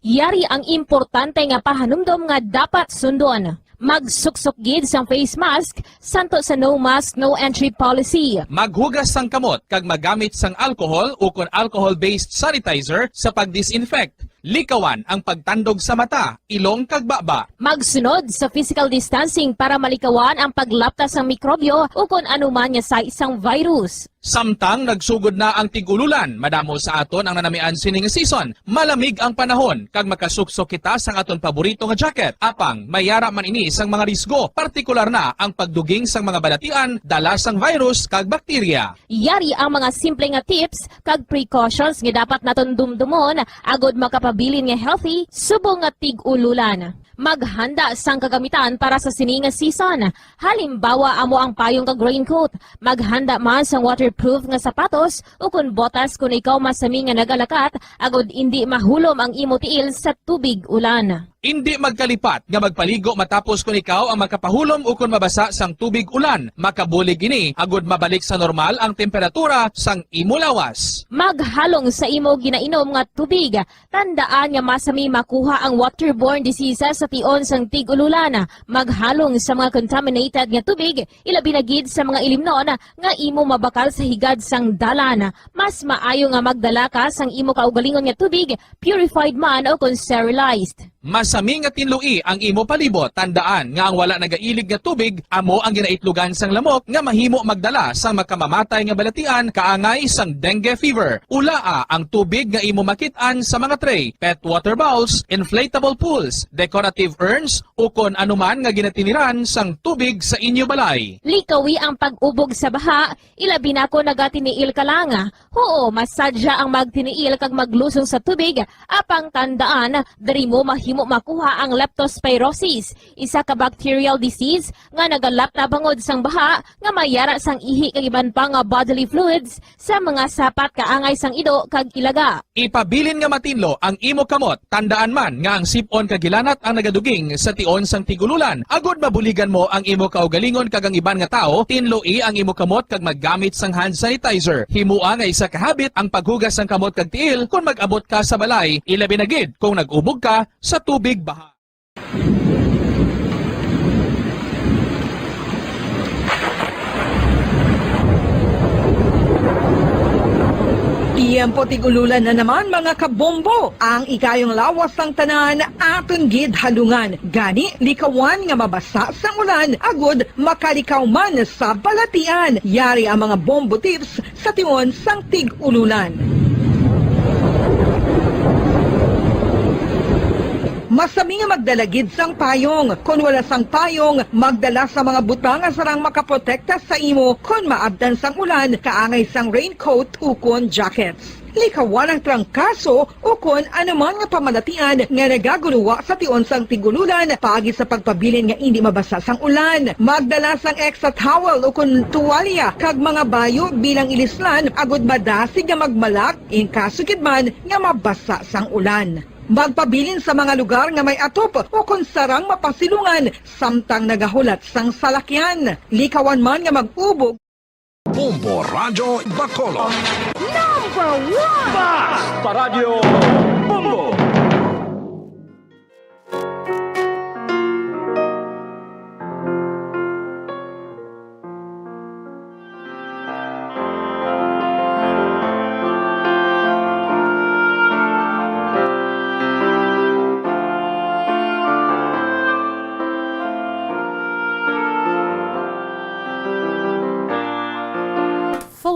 Yari ang importante nga pahanumdom nga dapat sundon. Magsuksok gid sang face mask, santo sa no mask, no entry policy. Maghugas sang kamot kag magamit sang alcohol ukon alcohol-based sanitizer sa pag-disinfect. Likawan ang pagtandog sa mata, ilong kag baba. Magsunod sa physical distancing para malikawan ang paglapta sang mikrobyo ukon anuman nga sais sang virus. Samtang nagsugod na ang tig-ululan, madamo sa aton ang nanamian sini nga season. Malamig ang panahon kag makasuksok kita sang aton paborito nga jacket. Apang may yara man ini sang mga risgo, partikular na ang pagduging sang mga balatian dala sang virus kag bakterya. Yari ang mga simple nga tips kag precautions nga dapat naton dumdumon agod makapabilin nga healthy subong nga tig-ululan. Maghanda sang kagamitan para sa sini nga season. Halimbawa, amo ang payong kag raincoat. Maghanda man sang waterproof nga sapatos ukon botas kon ikaw masami nga nagalakat agod indi mahulom ang imo tiil sa tubig ulan. Indi magkalipat nga magpaligo matapos kon ikaw ang makapahulom ukon mabasa sang tubig ulan. Makabulig ini agod mabalik sa normal ang temperatura sang imo lawas. Maghalong sa imo ginainom nga tubig. Tandaan nga masami makuha ang waterborne diseases sa tion sang tig-ululan. Maghalong sa mga contaminated nga tubig, ilabi na gid sa mga ilimnon nga imo mabakal sa higad sang dalan. Mas maayo nga magdala ka sang imo kaugalingon nga tubig, purified man o kon sterilized. Masami nga tinloi ang imo palibot. Tandaan nga ang wala nagailig nga tubig amo ang ginaitlogan sang lamok nga mahimo magdala sang makamamatay nga balatian kaangay sang dengue fever. Ulaa ang tubig nga imo makit-an sa mga tray, pet water bowls, inflatable pools, decorative urns, ukon anuman nga ginatiniran sang tubig sa inyo balay. Likawi ang pag-ubog sa baha, ilabi na kon nagatiniil ka lang. Huo, masadya ang magtiniil kag maglusong sa tubig, apang tandaan, diri mo mahimo makuha ang leptospirosis, isa ka bacterial disease nga nagalapta bangod sang baha nga may yara sang ihi kag iban pa nga bodily fluids sa mga sapat kaangay sang ido kag ilaga. Ipabilin nga matinlo ang imo kamot. Tandaan man nga ang sip-on kag hilanat ang nagaduging sa tion sang tig-ululan. Agod mabuligan mo ang imo kaugalingon kag ang iban nga tawo, tinloi ang imo kamot kag maggamit sang hand sanitizer. Himoa nga isa ka habit ang paghugas sang kamot kag tiil kon mag-abot ka sa balay, ilabi na gid kon nag-ubog ka sa tubig baha. Tiyempo tig-ululan na naman, mga kabombo. Ang ikayong lawas sang tanan aton gid halungan. Gani, likawan nga mabasa sang ulan agud makalikaw man sa balatian. Yari ang mga bombo tips sa tion sang tig-ululan. Masami nga magdala gid sang payong. Kon wala sang payong, magdala sa mga butang nga sarang makaprotekta sa imo kon maabtan sang ulan, kaangay sang raincoat ukon jackets. Likawan ang trangkaso ukon anuman nga pamalatian nga nagagunuwa sa tion sang tig-ululan paagi sa pagpabilin nga indi mabasa sang ulan. Magdala sang extra towel ukon tuwalya kag mga bayo bilang ilislan agud madasig nga magmalak in kaso gid man nga mabasa sang ulan. Magpabilin sa mga lugar nga may atop ukon sarang mapasilungan samtang nagahulat sang salakyan. Likawan man nga mag-ubog. Bombo Radyo Bacolod. Number one! Bas! Paradyo Bombo!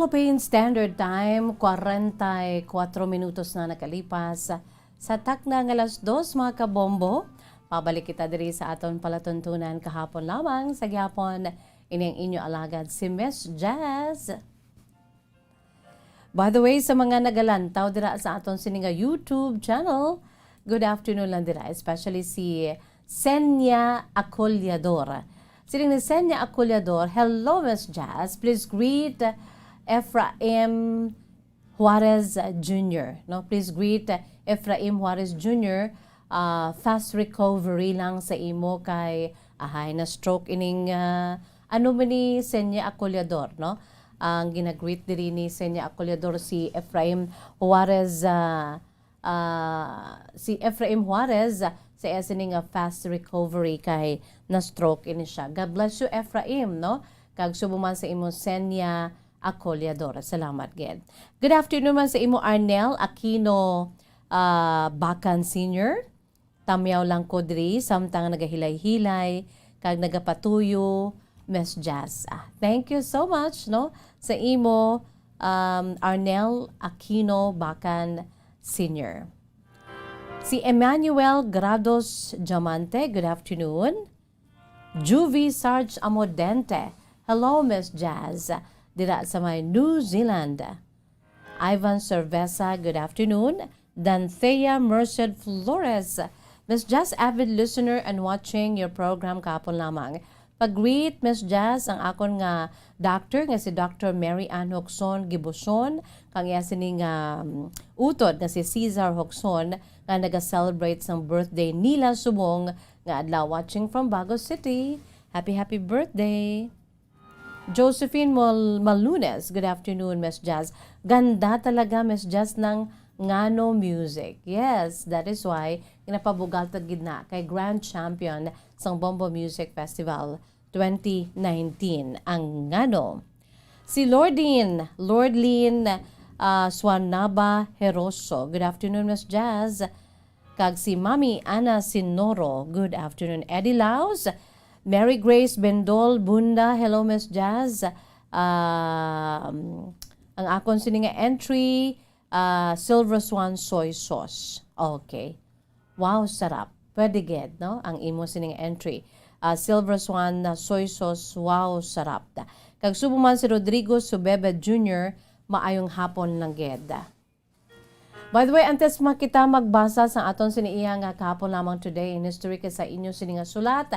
Philippine Standard Time, kwarenta y kuwatro minutos na nakalipas sa takna nga alas dos, mga kabombo. Pabalik kita diri sa aton palatuntunan kahapon lamang. Sa gihapon, ini ang inyo alagad, si Miss Jazz. By the way, sa mga nagalantaw dira sa aton sini nga YouTube channel, good afternoon lang dira, especially si Senya Acolyador. Siling ni Senya Acolyador, "Hello, Miss Jazz. Please greet Ephraim Juarez Junior, no? Please greet Ephraim Juarez Junior. Ah, fast recovery lang sa imo kay, ahay, na-stroke ining, ah, ano man ni Senya Acolyador, no? Ang ginagreet diri ni Senya Acolyador si Ephraim Juarez, ah, ah, si Ephraim Juarez sa iya sini nga fast recovery kay na-stroke ini siya. God bless you, Ephraim, no? Kag subo man sa imo, Senya Acolyador. Salamat gid. Good afternoon man sa imo, Arnel Aquino, ah, Bacan Senior. Tamyaw lang ko diri samtang nagahilay-hilay kag nagapatuyo, Miss Jazz. Ah, thank you so much, no, sa imo, um, Arnel Aquino Bacan Senior. Si Emmanuel Grados Diamante, good afternoon. Juvie Sarge Amodente, "Hello, Miss Jazz," dira sa may New Zealand. Ivan Cerveza, good afternoon. Danthea Merced Flores, "Miss Jazz, avid listener and watching your program kahapon lamang. Pag-greet, Miss Jazz, ang akon nga doctor nga si Doctor Mary Ann Hocson Gibuson, kang iya sini nga, um, utod nga si Cesar Hocson, nga naga-celebrate sang birthday nila subong nga adlaw, watching from Bago City. Happy, happy birthday." Josephine Mal-, Malunes, "Good afternoon, Miss Jazz. Ganda talaga, Miss Jazz, ng Ngano music. Yes, that is why ginapabugal ta gid na kay grand champion sang Bombo Music Festival twenty nineteen, ang Ngano." Si Lordin, Lordlin, ah, Suanaba Heroso, "Good afternoon, Miss Jazz." Kag si Mami Ana Sinoro, "Good afternoon." Eddie Laos, Mary Grace Bendol Bunda, "Hello, Miss Jazz." Um, ang akon sini nga entry, ah, Silver Swan soy sauce. Okay. Wow, sarap. Pwede gid, no? Ang imo sining entry. Ah, Silver Swan na soy sauce, wow, sarap. Kag subo man si Rodrigo Subebe Junior, "Maayong hapon lang gid." By the way, antes ma kita magbasa sa aton sini iya nga kahapon lamang today in history kay sa inyo sini nga sulat,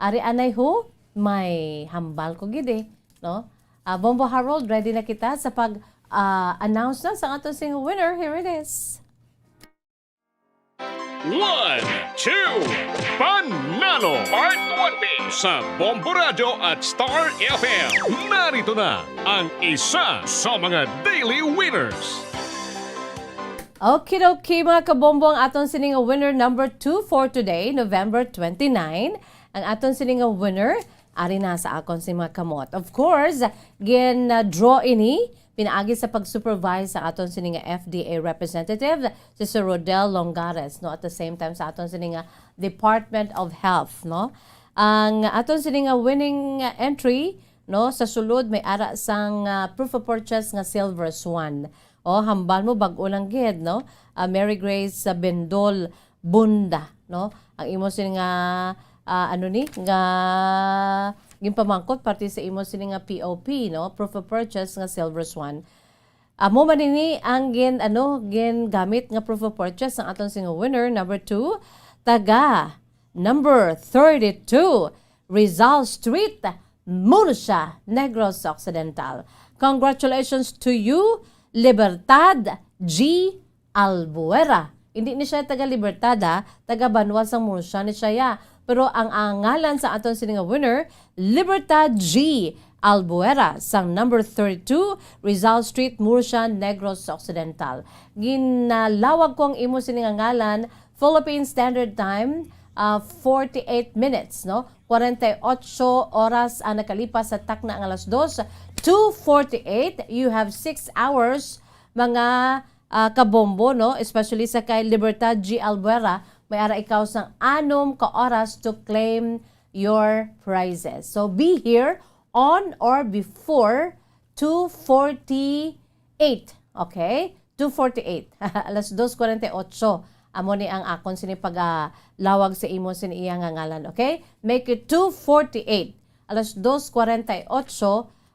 ari anay ho, may hambal ko gid eh, no? Ah, Bombo Harold, ready na kita sa pag, ah, announce na sa aton sini winner. Here it is. One, two, Panalo Part one B sa Bombo Radyo at Star F M. Narito na ang isa sa mga daily winners. Okay, okay, mga kabombo, ang aton sining winner number two for today, November twenty-nine. Ang aton sining winner, ari na sa akon sing mga kamot. Of course, gin-draw ini pinaagi sa pag-supervise sa aton sini nga F D A representative, si Sir Rodel Longares, no, at the same time sa aton sini nga Department of Health, no. Ang aton sini nga winning entry, no, sa sulod may ara sang, ah, proof of purchase nga Silver Swan. O, hambal mo, bag-o lang gid, no? Ah, Mary Grace, ah, Bendol Bunda, no? Ang imo sini nga, ah, ano ni, nga ginpamangkot parte sa imo sini nga P O P, no? Proof of purchase nga Silver Swan. Amo man ini ang gin, ano, gingamit nga proof of purchase sang aton sini nga winner number two, taga number thirty-two, Rizal Street, Murcia, Negros Occidental. Congratulations to you, Libertad G Albuera. Hindi ni siya taga Libertad, ha? Taga banwa sang Murcia ni siya, ya. Pero ang, ang ngalan sa aton sini nga winner, Libertad G Albuera, sang number thirty-two, Rizal Street, Murcia, Negros Occidental. Ginalawag ko ang imo sini nga ngalan, Philippine Standard Time, ah, forty-eight minutes, no? Kwarenta y ocho oras ang nakalipas sa takna nga alas dos, two forty-eight. You have six hours, mga, ah, kabombo, no? Especially sa kay Libertad G Albuera, may ara ikaw sang anom ka oras to claim your prizes. So, be here on or before two forty-eight. Okay? Two forty-eight. Alas dos forty-eight. Amo ni ang akon sini pag, ah, lawag sa imo sini iya nga ngalan. Okay? Make it two forty-eight. Alas dos forty-eight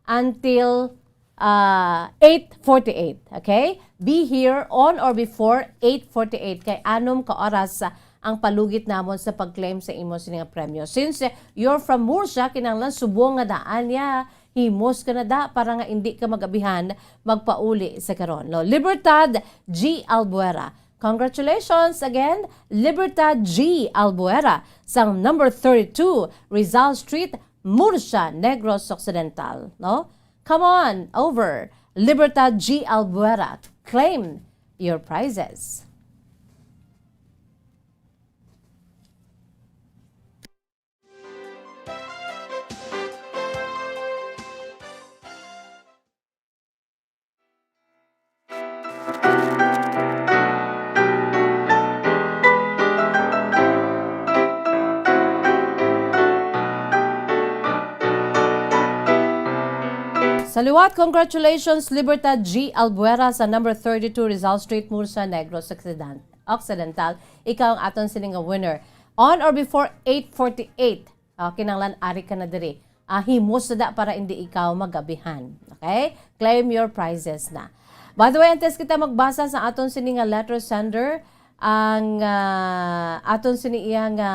until, ah, eight forty-eight. Okay? Be here on or before eight forty-eight. Kay anom ka oras, ah, ang palugit namon sa pag-claim sa imo sini nga premyo. Since, eh, you're from Murcia, kinahanglan subong nga daan niya. Himos ka na da para nga indi ka magabihan magpauli sa karon. No? Libertad G Albuera. Congratulations again, Libertad G Albuera, sang number thirty-two Rizal Street, Murcia, Negros Occidental. No? Come on over, Libertad G Albuera. Claim your prizes. Sa liwat, congratulations, Libertad G Albuera sa number thirty-two Rizal Street, Murcia, Negros Occidental. Occidental. Ikaw ang aton sini nga winner. On or before eight forty-eight, ah, kinahanglan ari ka na diri. Ah, himos na da para hindi ikaw magabihan. Okay? Claim your prizes na. By the way, antes kita magbasa sa aton sini nga letter sender, ang, ah, aton sini iya nga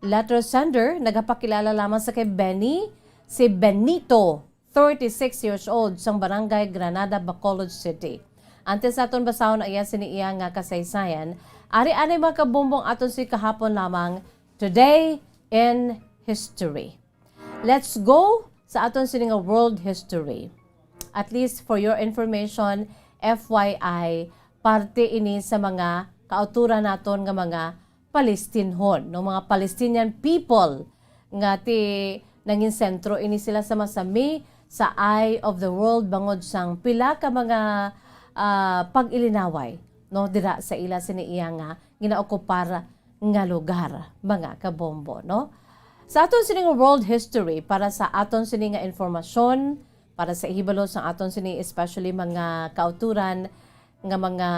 letter sender, nagapakilala lamang sa kay Benny, si Benito, thirty-six years old, sang Barangay Granada, Bacolod City. Antes naton basahon ang iya sini iya nga kasaysayan, ari anay mga kabombong aton si kahapon lamang, Today in History. Let's go sa aton sini nga world history. At least for your information, F Y I, parte ini sa mga kauturan naton nga mga Palestinhon, no, mga Palestinian people nga ti nangin sentro ini sila sa masami sa eye of the world bangod sang pila ka mga, ah, pag-ilinaway, no, dira sa ila sini iya nga ginaokupar nga lugar, mga kabombo, no? Sa aton sini nga world history, para sa aton sini nga informasyon, para sa ihibalo sa aton sini, especially mga kauturan nga mga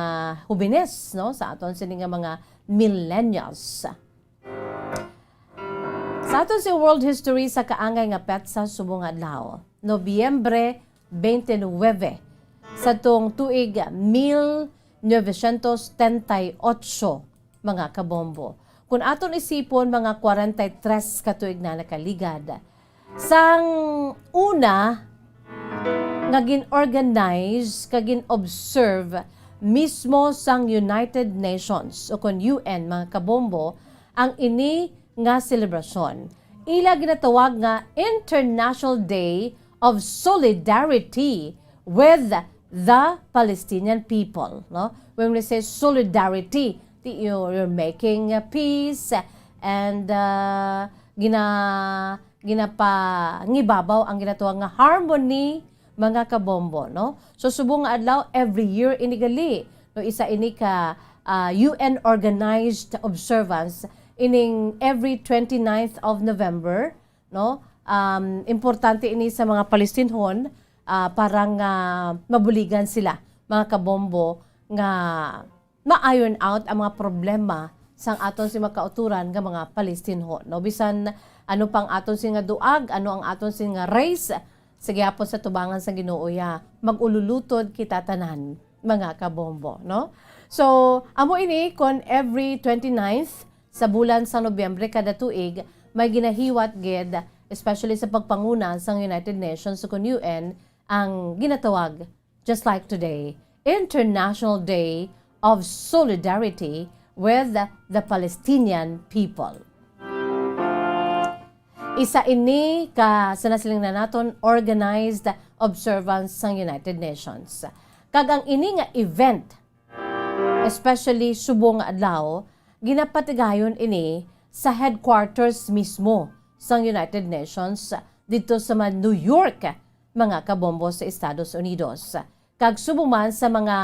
hubines, no, sa aton sini nga mga millennials. Sa aton si world history, sa kaangay nga petsa subong nga adlaw, Nobyembre twenty-nine, sa tuong tuig mil novecientos treinta y ocho, mga kabombo. Kung aton isipon, mga kwarenta y tres ka tuig na nakaligad. Sang una nga gin-organize kag gin-observe mismo sang United Nations o kon U N, mga kabombo, ang ini nga selebrasyon. Ila ginatawag nga International Day of Solidarity with the Palestinian People, no? When we say solidarity, di, you, you're making a peace and, uh, gina-, ginapangibabaw ang ginatawag nga harmony, mga kabombo, no? So, subong nga adlaw, every year ini gali, no? Isa ini ka, ah, U N organized observance ining every twenty-ninth of November, no? Um, importante ini sa mga Palestinhon, ah, para nga mabuligan sila, mga kabombo, nga ma-iron out ang mga problema sang aton si mga kauturan nga mga Palestinhon, no? Bisan ano pang aton si nga duag, ano ang aton si nga race, sa gihapon sa tubangan sang Ginoo, ya, mag-ululutod kita tanan, mga kabombo, no? So, amo ini kon every twenty-ninth sa bulan sa Nobyembre kada tuig, may ginahiwat gid, especially sa pagpanguna sang United Nations o kon U N, ang ginatawag just like today, International Day of Solidarity with the Palestinian People. Isa ini ka, sa nasiling na naton, organized observance sang United Nations. Kag ang ini nga event, especially subong nga adlaw, ginapatigayon ini sa headquarters mismo sang United Nations didto sa ma-, New York, mga kabombo, sa Estados Unidos. Kag subong man sa mga,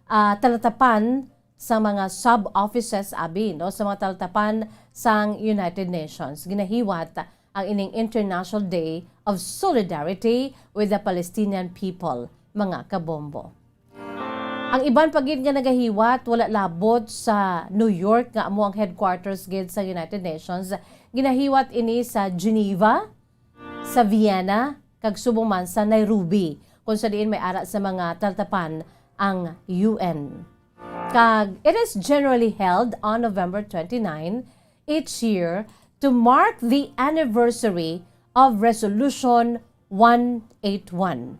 ah, talatapan sa mga sub-offices, abi, no, sa mga talatapan sang United Nations. Ginahiwat ang ining International Day of Solidarity with the Palestinian People, mga kabombo. Ang iban pa gid nga nagahiwat wala labot sa New York, nga amo ang headquarters gid sa United Nations. Ginahiwat ini sa Geneva, sa Vienna, kag subong man sa Nairobi, kung sa diin may ara sa mga talatapan ang U N. Kag it is generally held on November twenty-nine each year to mark the anniversary of Resolution one eight one,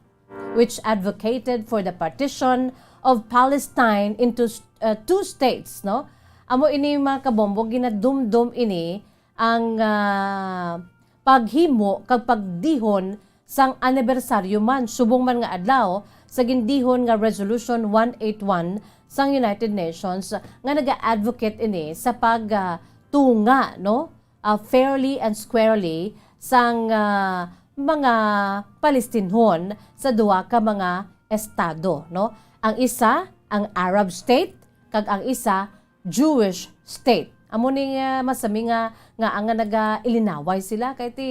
which advocated for the partition of Palestine into, uh, two states, no? Amo ini, mga kabombo, ginadumdom ini ang, ah, paghimo kag pagdihon sang anibersaryo man, subong man nga adlaw, sa gindihon nga Resolution one eight one sang United Nations, nga naga-advocate ini sa pag, ah, tunga, no? Ah, fairly and squarely sang, ah, mga Palestinhon sa duha ka mga estado, no? Ang isa, ang Arab state, kag ang isa, Jewish state. Amo ni nga masami nga, nga ang nga nagailinaway sila, kay ti,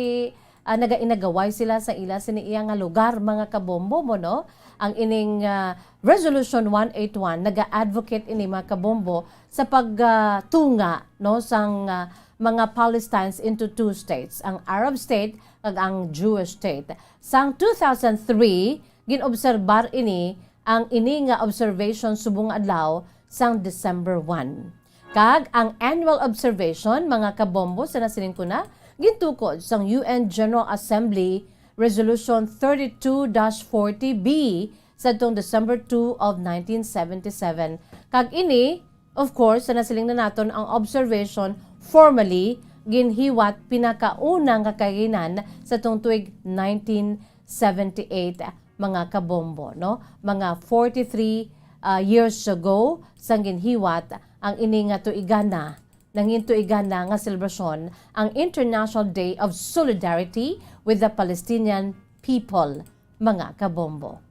ah, nagainagaway sila sa ila sini iya nga lugar, mga kabombo mo, no? Ang ining, ah, Resolution one eight one naga-advocate ini, mga kabombo, sa pag, ah, tunga, no, sang, ah, mga Palestines into two states, ang Arab state kag ang Jewish state. Sang two thousand three, ginobserbar ini, ang ini nga observation subong adlaw sang December one. Kag ang annual observation, mga kabombo, sa nasiling ko na, gintukod sang U N General Assembly Resolution thirty-two dash forty B sadtong December two of nineteen seventy-seven. Kag ini, of course, sa nasiling na naton, ang observation formally ginhiwat pinakauna nga kaginan sa tong tuig nineteen seventy-eight, mga kabombo, no? Mga forty-three, ah, years ago, sang ginhiwat ang ini nga tuigan na, nangin tuigan na nga selebrasyon, ang International Day of Solidarity with the Palestinian People, mga kabombo.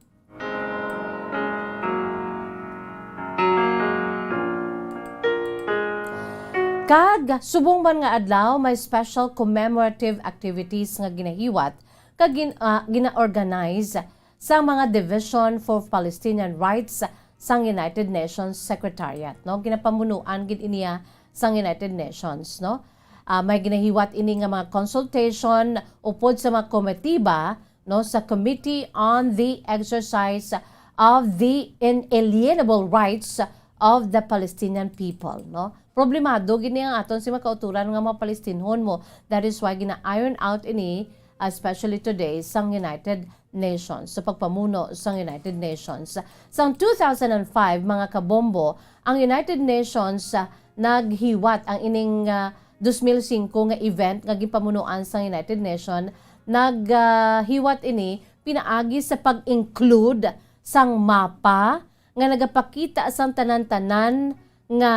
Kag subong man nga adlaw, may special commemorative activities nga ginahiwat kag gin-, ah, gina-organize sa mga Division for Palestinian Rights sang United Nations Secretariat, no? Ginapamunuan gid iniya sang United Nations, no? Ah, may ginahiwat ini nga mga consultation upod sa mga komitiba, no, sa Committee on the Exercise of the Inalienable Rights of the Palestinian People, no? Problemado gid ni ang aton si mga kauturan nga mga Palestinhon mo. That is why gina-iron out ini, especially today, sang United Nations, sa pagpamuno sang United Nations. Sang two thousand and five, mga kabombo, ang United Nations, ah, naghiwat ang ining, ah, dos mil singko nga event nga ginpamunuan sang United Nations. Nag, ah, hiwat ini pinaagi sa pag-include sang mapa nga nagapakita sang tanan-tanan nga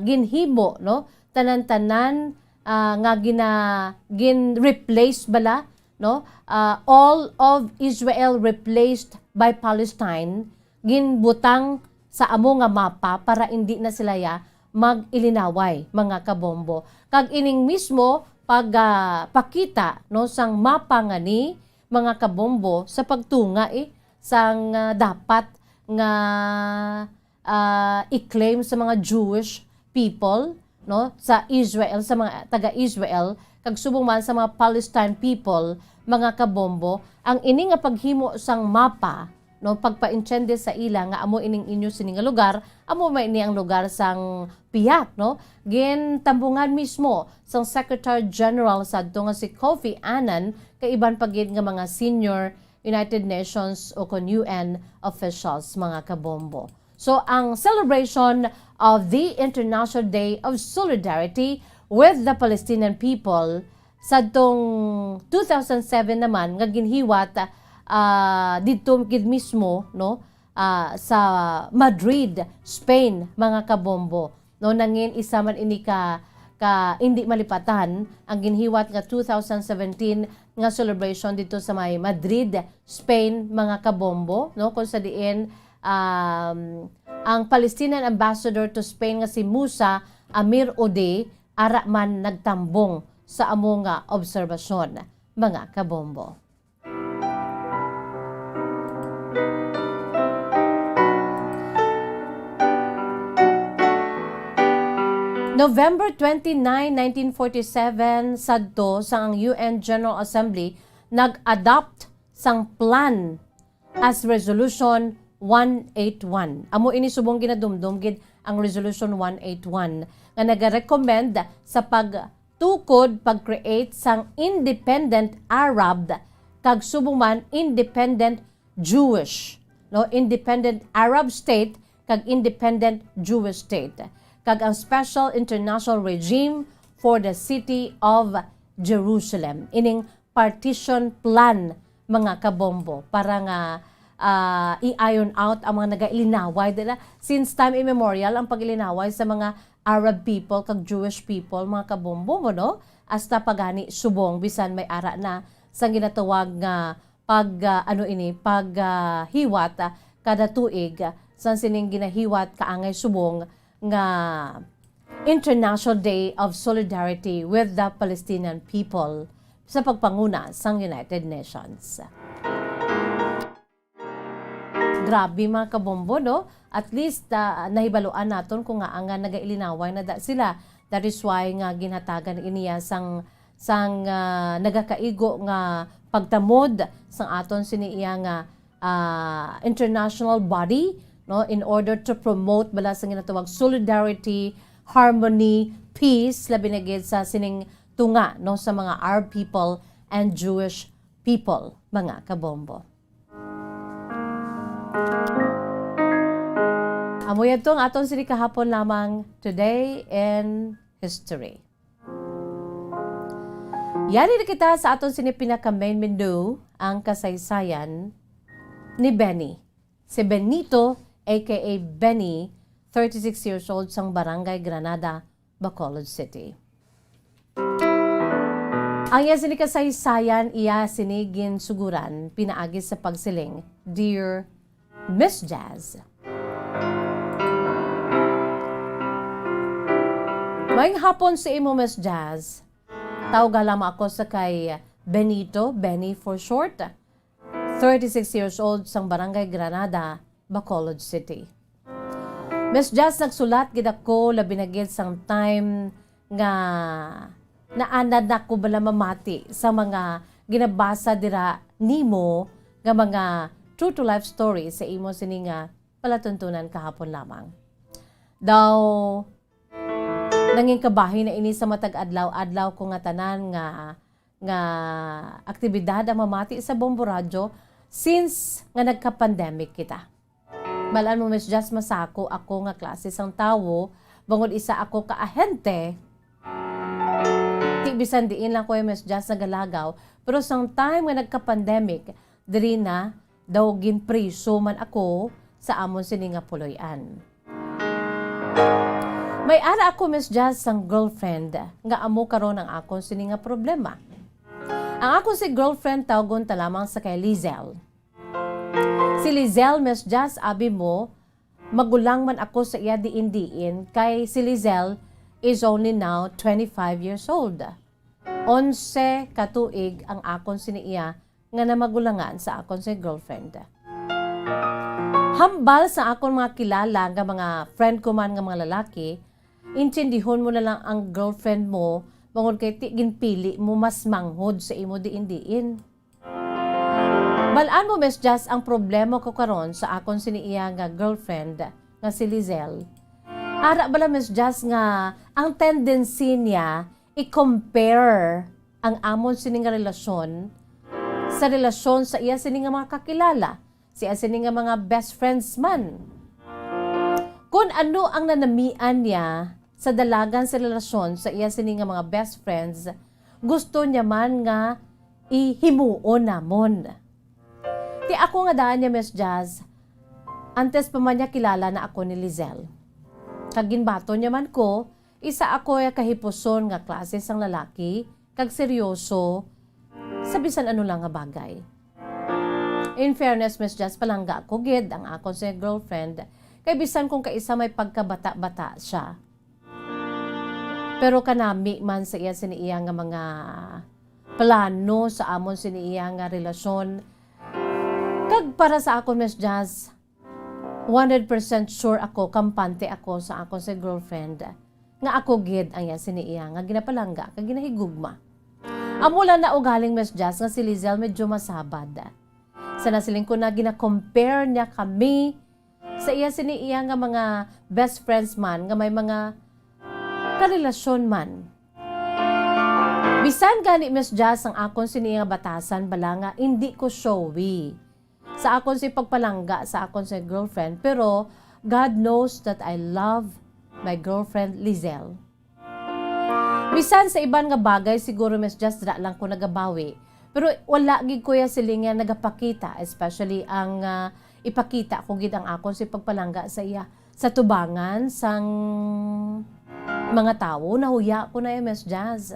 ginhimo, no? Tanan-tanan, ah, nga gina-, gin-replace bala, no? Ah, all of Israel replaced by Palestine, ginbutang sa amo nga mapa para indi na sila ya mag-ilinaway, mga kabombo. Kag ining mismo pag, ah, pakita, no, sang mapa nga ni, mga kabombo, sa pagtunga, eh, sang, ah, dapat nga, ah, i-claim sa mga Jewish people, no, sa Israel, sa mga taga-Israel, kag subong man sa mga Palestine people, mga kabombo, ang ini nga paghimo sang mapa, no, pagpaintiende sa ila nga amo ining inyo sini nga lugar, amo man ini ang lugar sang pihak, no? Gintambungan mismo sang Secretary General sadto nga si Kofi Annan, kay iban pa gid nga mga senior United Nations o kon U N officials, mga kabombo. So, ang celebration of the International Day of Solidarity with the Palestinian People sadtong two thousand seven naman nga ginhiwat, ah, didto gid mismo, no, ah, sa Madrid, Spain, mga kabombo. No, nangin isa man ini ka, ka hindi malipatan ang ginhiwat nga two thousand seventeen nga celebration didto sa may Madrid, Spain, mga kabombo, no, kung sa diin, um, ang Palestinian ambassador to Spain nga si Musa Amir Ode ara man nagtambong sa amo nga obserbasyon, mga kabombo. November twenty-nine, nineteen forty-seven, sadto sang ang U N General Assembly nag-adopt sang plan as Resolution one eight one. Amo ini subong ginadumdom gid ang Resolution one eight one nga nagarekomend sa pagtukod, pag-create sang independent Arab kag subong man independent Jewish, no, independent Arab state kag independent Jewish state, kag ang special international regime for the city of Jerusalem. Ining partition plan, mga kabombo, para nga, ah, i-iron out ang mga nagailinaway, dira. Since time immemorial ang pag-ilinaway sa mga Arab people kag Jewish people, mga kabombo mo, no? Hasta pa gani subong, bisan may ara na sang ginatawag nga pag, ah, ano ini, pag, ah, hiwat, ah, kada tuig, ah, sang sining ginahiwat kaangay subong nga International Day of Solidarity with the Palestinian People sa pagpanguna sang United Nations. Grabe, mga kabombo, no? At least, ah, nahibaluan naton kung nga ang, ah, nagailinaway na da sila. That is why nga ginhatagan iniya sang, sang, ah, nagakaigo nga pagtamod sang aton sini iya nga, ah, international body, no, in order to promote bala sa ginatawag solidarity, harmony, peace, labi na gid sa sining tunga, no, sa mga Arab people and Jewish people, mga kabombo. Amo yadto ang aton sini kahapon lamang, Today in History. Yari na kita sa aton sini pinaka main menu, ang kasaysayan ni Benny. Si Benito, A K A Benny, thirty-six years old, sang Barangay Granada, Bacolod City. Ang iya sini kasaysayan, iya sini ginsuguran pinaagi sa pagsiling, "Dear Miss Jazz." Maayong hapon sa imo, Miss Jazz. Tawga lamang ako sa kay Benito, Benny for short. Thirty-six years old, sang Barangay Granada, Bacolod City. Miss Jazz, nagsulat gid ako, labi na gid sang time nga naanad na ako bala mamati sa mga ginabasa dira nimo nga mga true to life story sa imo sini nga palatuntunan kahapon lamang. Daw, nangin kabahin na ini sa matag adlaw-adlaw ko nga tanan nga nga aktibidad ang mamati sa Bombo Radyo since nga nagka-pandemic kita. Balaan mo, Miss Jazz, masako ako nga klase sang tawo, bangod isa ako ka ahente. Ti bisan diin lang ko, Miss Jazz, nagalagaw, pero sang time nga nagka-pandemic, diri na daw ginpriso man ako sa amon sini nga puloy-an. May ara ako, Miss Jazz, sang girlfriend nga amo karon ang akon sini nga problema. Ang akon si girlfriend, tawgon ta lamang sa kay Lizelle. Si Lizelle, Miss Jazz, abi mo, magulang man ako sa iya diin-diin, kay si Lizelle is only now twenty-five years old. Onse ka tuig ang akon sini iya nga namagulangan sa akon sa girlfriend. Hambal sa akon mga kilala nga mga friend ko man nga mga lalaki, intindihon mo na lang ang girlfriend mo, bangod kay ti ginpili mo mas manghod sa imo diin-diin. Balaan mo, Miss Jazz, ang problema ko karon sa akon sini iya nga girlfriend nga si Lizelle. Ara bala, Miss Jazz, nga ang tendency niya i-compare ang amon sini nga relasyon sa relasyon sa iya sini nga mga kakilala, sa iya sini nga mga best friends man. Kun ano ang nanamian niya sa dalagan sa relasyon sa iya sini nga mga best friends, gusto niya man nga ihimuon namon. Ti ako nga daan niya, Miss Jazz, antes pa man niya kilala na ako ni Lizelle. Kag ginbaton niya man ko, isa ako ya kahipuson nga klase sang lalaki, kag seryoso sa bisan ano lang nga bagay. In fairness, Miss Jazz, palangga ko gid ang akon sa girlfriend, kay bisan kung kaisa may pagkabata-bata siya. Pero kanami man sa iya sini iya nga mga plano sa amon sini iya nga relasyon. Kag para sa akon, Miss Jazz, one hundred percent sure ako, kampante ako sa akon sa girlfriend, nga ako gid ang iya sini iya nga ginapalangga kag ginahigugma. Amo lang na ugaling, Miss Jazz, nga si Lizelle medyo masabad. Sa nasiling ko na gina-compare niya kami sa iya sini iya nga mga best friends man nga may mga karelasyon man. Bisan gani, Miss Jazz, ang akon sini nga batasan bala nga hindi ko showy sa akon si pagpalangga sa akon si girlfriend, pero God knows that I love my girlfriend Lizelle. Bisan sa iban nga bagay, siguro, Miss Jazz, dira lang ko nagabawi. Pero wala gid ko ya siling nga nagapakita, especially ang, ah, ipakita ko gid ang akon si pagpalangga sa iya sa tubangan sang mga tawo. Nahuya ko na iya, Miss Jazz.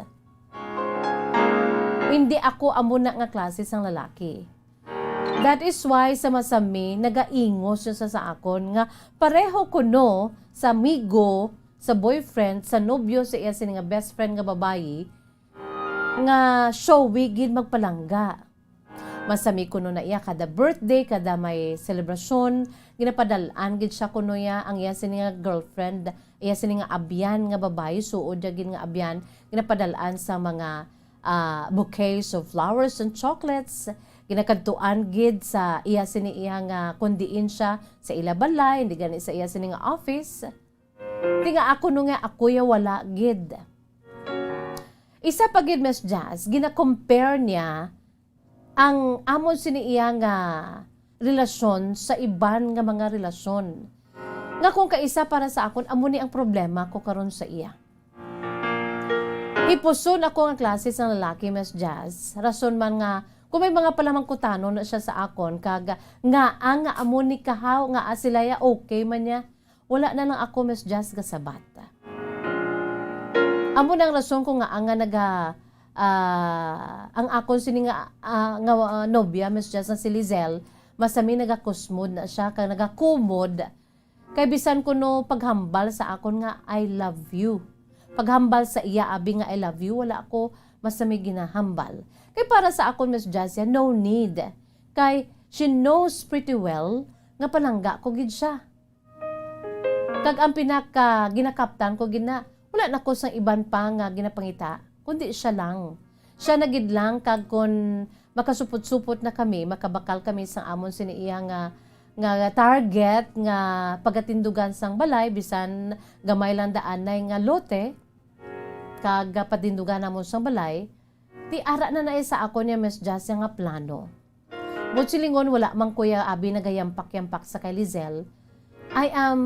Hindi ako amo na nga klase sang lalaki. That is why sa masami nagaingos siya sa, sa akon nga pareho kuno sa amigo, sa boyfriend, sa nobyo sa iya sini nga best friend nga babayi nga showy gid magpalangga. Masami kuno na iya kada birthday, kada may selebrasyon, ginapadal-an gid siya kuno ya ang iya sini nga girlfriend, iya sini nga abyan nga babayi, suod ya gid nga abyan, ginapadal-an sa mga ah, bouquets of flowers and chocolates. Ginakadtuan gid sa iya sini iya nga kon diin siya sa ila balay, hindi gani sa iya sini nga office. Ti nga ako no nga ako ya wala gid. Isa pa gid, Miss Jazz, gina-compare niya ang amon sini iya nga relasyon sa iban nga mga relasyon. Nga kung kaisa para sa akon, amo ni ang problema ko karon sa iya. Hipuson ako nga klase sang lalaki, Miss Jazz. Rason man nga, kung may mga palamangkutanon na siya sa akon, kag ngaa nga amo ni kahaw, ngaa sila ya, okay man niya. Wala na lang ako, Miss Jazz, gasabat. Amo na ang rason ko nga, nga naga, ah, ang akon sini nga, ah, nga, ah, nobya, Miss Jazz, nga si Lizelle, masami nagakusmod na siya, kag nagakumod. Kay bisan kuno paghambal sa akon nga, "I love you." Paghambal sa iya, abi, nga, "I love you," wala ako masami ginahambal. Kay para sa akon, Miss Jazz, ya, no need. Kay she knows pretty well nga palangga ko gid siya. Kag ang pinaka ginakaptan ko gid na, wala na ko sang iban pa nga ginapangita, kundi siya lang. Siya na gid lang, kag kun makasupot-supot na kami, makabakal kami sang amon sini iya nga, nga target nga pagatindugan sang balay, bisan gamay lang daanay nga lote, kag patindugan namon sang balay, ti ara na na sa akon ya, Miss Jazz, ya nga plano. Buot silingon, wala man ko ya abi nagayampak-yampak sa kay Lizelle. I am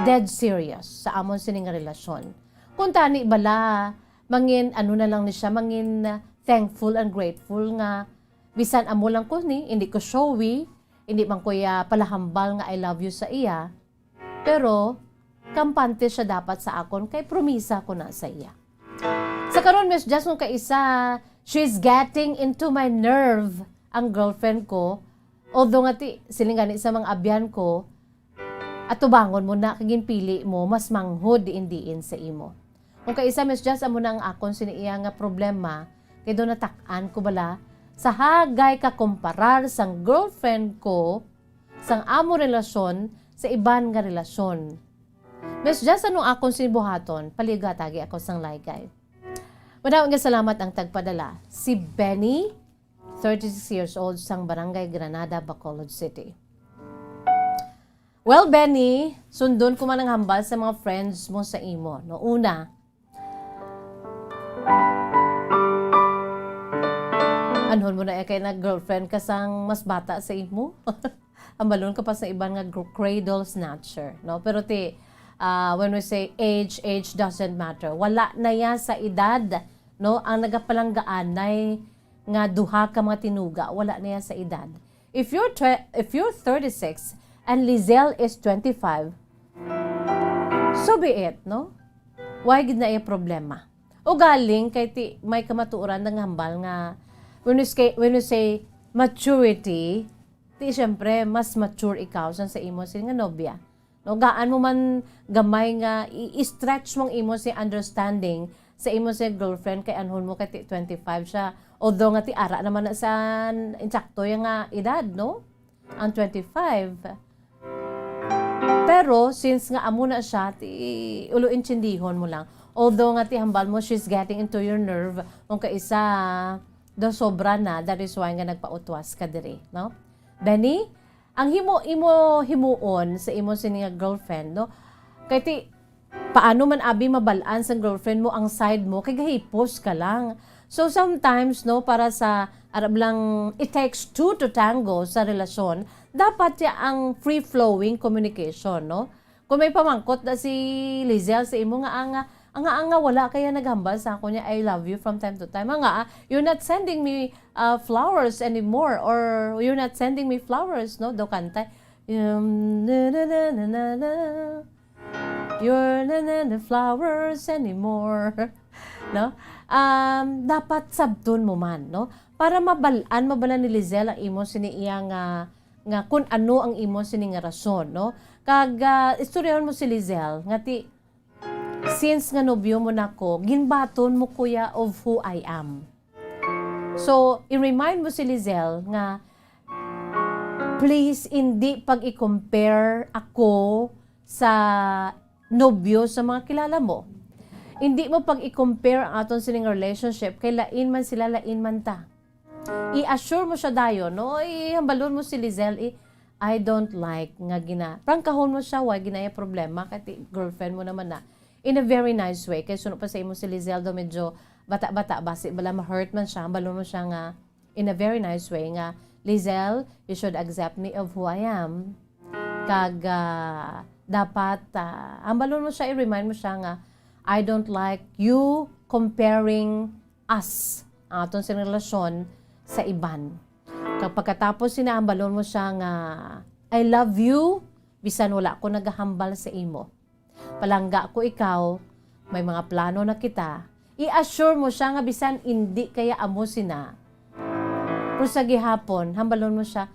dead serious sa amon sini nga relasyon. Kung tani bala, mangin, ano na lang ni siya, mangin, uh, thankful and grateful nga bisan amo lang ko ni, hindi ko showy, hindi man ko ya palahambal nga I love you sa iya, pero kampante siya dapat sa akon kay promisa ko na sa iya. Sa karon, Miss Jazz, kung kaisa, she's getting into my nerve ang girlfriend ko. Although nga ti, siling gani sa mga abyan ko, atubangon mo na, kay ginpili mo, mas manghod diin-diin sa imo. Kung kaisa, Miss Jazz, amo na ang akon sini iya nga problema, kay do natak-an ko bala sa hagay ka kumparar sang girlfriend ko, sang amo relasyon sa iban nga relasyon. Miss Jazz, ano akon sini buhaton? Paligatagi ako sang laygay. Madamo nga salamat ang tagpadala, si Benny, thirty-six years old, sang Barangay Granada, Bacolod City. Well, Benny, sundon ko man ang hambal sa mga friends mo sa imo. No, una, anhon mo na kay nag-girlfriend ka sang mas bata sa imo? Ambalon ka pa sa iban nga gr-, cradle snatcher, no? Pero ti, ah, when we say age, age doesn't matter. Wala na ya sa edad, no? Ang nagapalanggaanay nga duha ka mga tinuga, wala na ya sa edad. If you're twe-, if you're thirty-six and Lizelle is twenty-five, so be it, no? Why gid na iya problema? Ugaling kay ti may kamatuoran nga hambal nga when you say, when you say maturity, ti siyempre mas mature ikaw sang sa imo sini nga nobya. No, gaan mo man gamay nga i-, i-stretch mong imo si understanding sa imo si girlfriend kay anhon mo kay ti twenty-five siya. Although nga ti ara naman na sa insakto yung nga edad, no? Ang twenty-five. Pero since nga amo na siya, ti ulo intindihon mo lang. Although nga ti hambal mo, she's getting into your nerve, kung kaisa daw sobra na, that is why nga nagpautwas ka diri, no? Benny, ang himo, imo himuon sa imo sini nga girlfriend, no? Kay ti, paano man abi mabal-an sang girlfriend mo ang side mo, kay gahipos ka lang. So sometimes, no, para sa, arab lang, it takes two to tango sa relasyon, dapat siya ang free-flowing communication, no? Kung may pamangkot na si Lizelle sa imo nga anga, anga, anga, wala kaya naghambal sa ako niya, "I love you" from time to time. Anga, ah, "You're not sending me, uh, flowers anymore," or "You're not sending me flowers," no? Daw kanta. Um, na, na, na, na, na, na. "You're na, na, na flowers anymore." No? Um, dapat sabton mo man, no? Para mabal-an, mabal-an ni Lizelle ang imo sini iya nga, nga kun ano ang imo sini nga rason, no? Kag, ah, istoryahon mo si Lizelle nga ti, "Since nga nobyo mo na ko, ginbaton mo kuya of who I am." So, i-remind mo si Lizelle nga, "Please, hindi pag-i-compare ako sa nobyo sa mga kilala mo. Hindi mo pag-i-compare ang aton sining relationship kay lain man sila, lain man ta." I-assure mo siya dayon, no? Ihambalon mo si Lizelle, i, "I don't like nga gina-," prangkahon mo siya, "Why ginaya problema? Kay ti girlfriend mo naman na." In a very nice way. Kay suno pa sa imo si Lizelle daw medyo bata-bata, basi bala ma-hurt man siya, hambalon mo siya nga, in a very nice way nga, "Lizelle, you should accept me of who I am." Kag, ah, dapat, ah, hambalon mo siya, i-remind mo siya nga, "I don't like you comparing us," ang aton sing relasyon, "sa iban." Kag pagkatapos sina, hambalon mo siya nga, "I love you, bisan wala ko nagahambal sa imo. Palangga ko ikaw, may mga plano na kita." I-assure mo siya nga bisan indi kaya amo sina, pero sa gihapon, hambalon mo siya,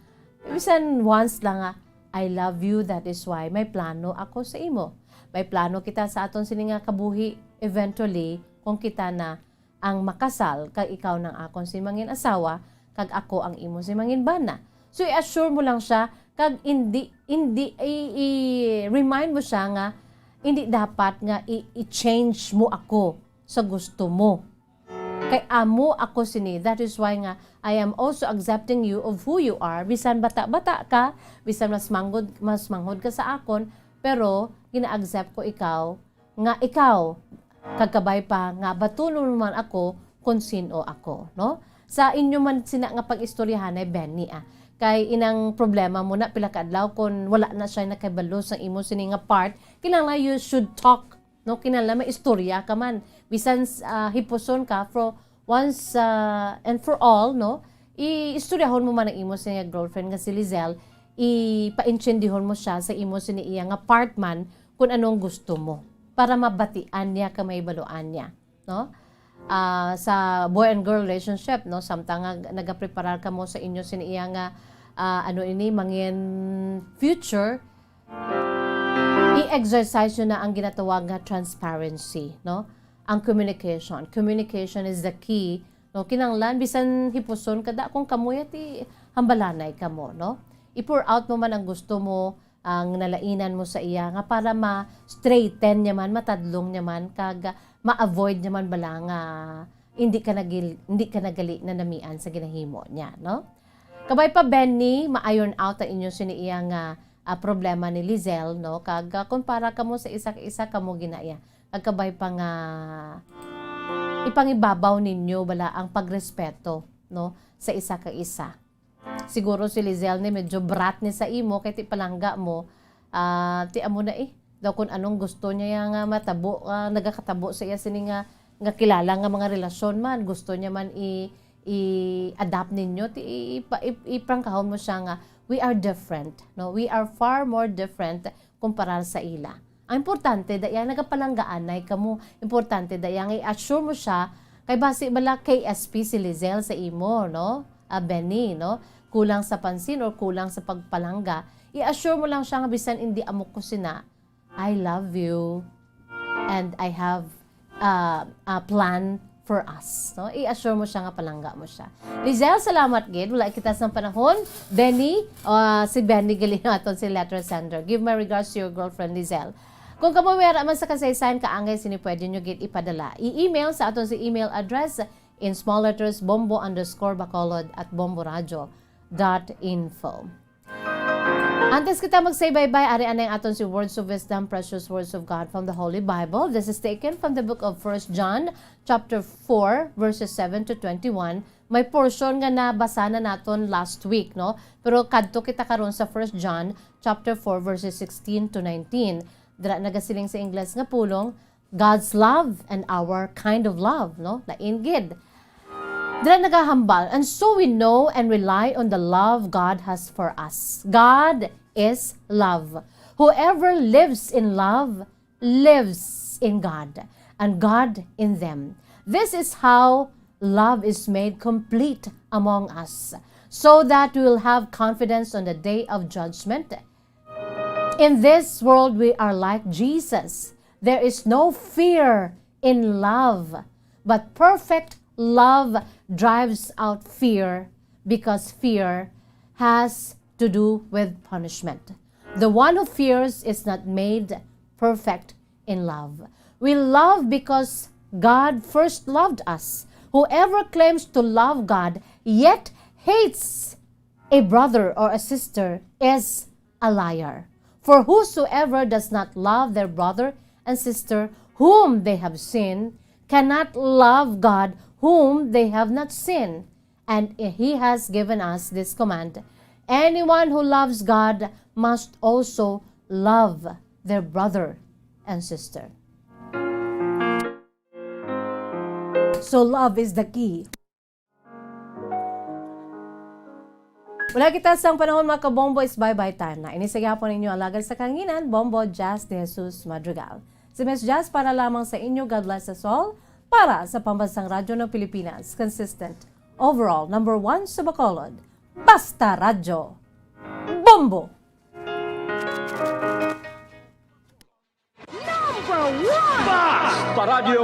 bisan once lang nga, "I love you, that is why may plano ako sa imo. May plano kita sa aton sini nga kabuhi, eventually, kung kita na ang makasal, kag ikaw nang akon si mangin asawa, kag ako ang imo si mangin bana." So, i-assure mo lang siya, kag indi, indi, i, i-remind mo siya nga, "Hindi dapat nga i, i-change mo ako sa gusto mo. Kay amo ako sini, that is why nga I am also accepting you of who you are, bisan bata-bata ka, bisan mas manghod, mas manghod ka sa akon, pero gina-accept ko ikaw nga ikaw, kag kabay pa nga batunon man ako kon sin-o ako," no? Sa inyo man sina nga pag-istoryahanay, Benny, ah. Kay inang problema mo na pila ka adlaw kon wala na siya nakabalo sang imo sini nga part, kinahanglan you should talk, no? Kinahanglan may istorya ka man. Bisan, ah, hipuson ka for once, ah, and for all, no? I-istoryahon mo man ang imo sini nga girlfriend nga si Lizelle, ipaintiendihon mo siya sa imo sini iya nga part man kung anong gusto mo, para mabatian niya kag mahibaluan niya, no? Ah, sa boy and girl relationship, no, samtang nga nagapreparar kamo sa inyo sini iya nga, ah, ano ini, mangin future, i-exercise nyo na ang ginatawag nga transparency, no? Ang communication. Communication is the key, no? Kinahanglan, bisan hipuson ka, da kung kamuya ti hambalanay kamo, no? I-pour out mo man ang gusto mo, ang nalainan mo sa iya, nga para ma-straighten niya man, matadlong niya man, kag ma-avoid niya man bala nga hindi ka nagil-, hindi ka nagali na namian sa ginahimo niya, no? Kabay pa, Benny, ma-iron out ang inyo sini iya nga, ah, problema ni Lizelle, no? Kag, ah, kung para kamo sa isa ka isa, kamo ginaya. Kag kabay pa nga ipangibabaw ninyo bala ang pagrespeto, no, sa isa ka isa. Siguro si Lizelle ni medyo brat ni sa imo kay ti palangga mo, ah, ti amo na eh. Daw kung anong gusto niya nga matabo, ah, nagakatabo sa iya sini nga, nga kilala nga mga relasyon man, gusto niya man i-, i-adapt ninyo, ti i-, ipa-, i-, iprangkahon mo siya nga, "We are different, no? We are far more different kumpara sa ila." Ang importante, daya nagapalanggaanay kamo. Importante, daya nga i-assure mo siya, kay basi bala K S P si Lizelle sa imo, no? Ah, Benny, no? kulang sa pansin or kulang sa pagpalangga, i-assure mo lang siya nga bisan hindi amo ko sina, "I love you and I have, uh, a plan for us," no? I-assure mo siya nga palangga mo siya. Lizelle, salamat gid. Wala kita sang panahon. Benny, uh, si Benny gali aton si letter sender. Give my regards to your girlfriend, Lizelle. Kung kamo may ara man sa kasaysayan, kaangay sini, pwede nyo gid ipadala. I-email sa aton si email address in small letters, bombo underscore bacolod at bomboradio dot info. Antes kita mag-say bye-bye, ari anay aton si Words of Wisdom, Precious Words of God from the Holy Bible. This is taken from the book of First John, chapter four, verses seven to twenty-one. May portion nga nabasa na naton last week, no? Pero kadto kita karon sa First John, chapter four, verses sixteen to nineteen. Dira nagasiling sa Ingles nga pulong, God's love and our kind of love, no? Lain gid. Dira nagahambal, "And so we know and rely on the love God has for us. God is love. Whoever lives in love lives in God, and God in them. This is how love is made complete among us, so that we will have confidence on the day of judgment." In this world, we are like Jesus. There is no fear in love, but perfect love drives out fear, because fear has to do with punishment. The one who fears is not made perfect in love. We love because God first loved us. Whoever claims to love God yet hates a brother or a sister is a liar. For whosoever does not love their brother and sister whom they have seen cannot love God whom they have not seen. And he has given us this command: anyone who loves God must also love their brother and sister. So love is the key. Wala kita sang panahon, mga kabombo, is bye-bye time na. Ini sa gihapon ninyo alagad sa kanginan, Bombo Jazz de Jesus Madrigal. Si Miss Jazz para lamang sa inyo. God bless us all. Para sa Pambansang Radyo ng Pilipinas, consistent, overall, number one sa Bacolod, Basta Radyo. Bombo! Number one! Basta Radyo!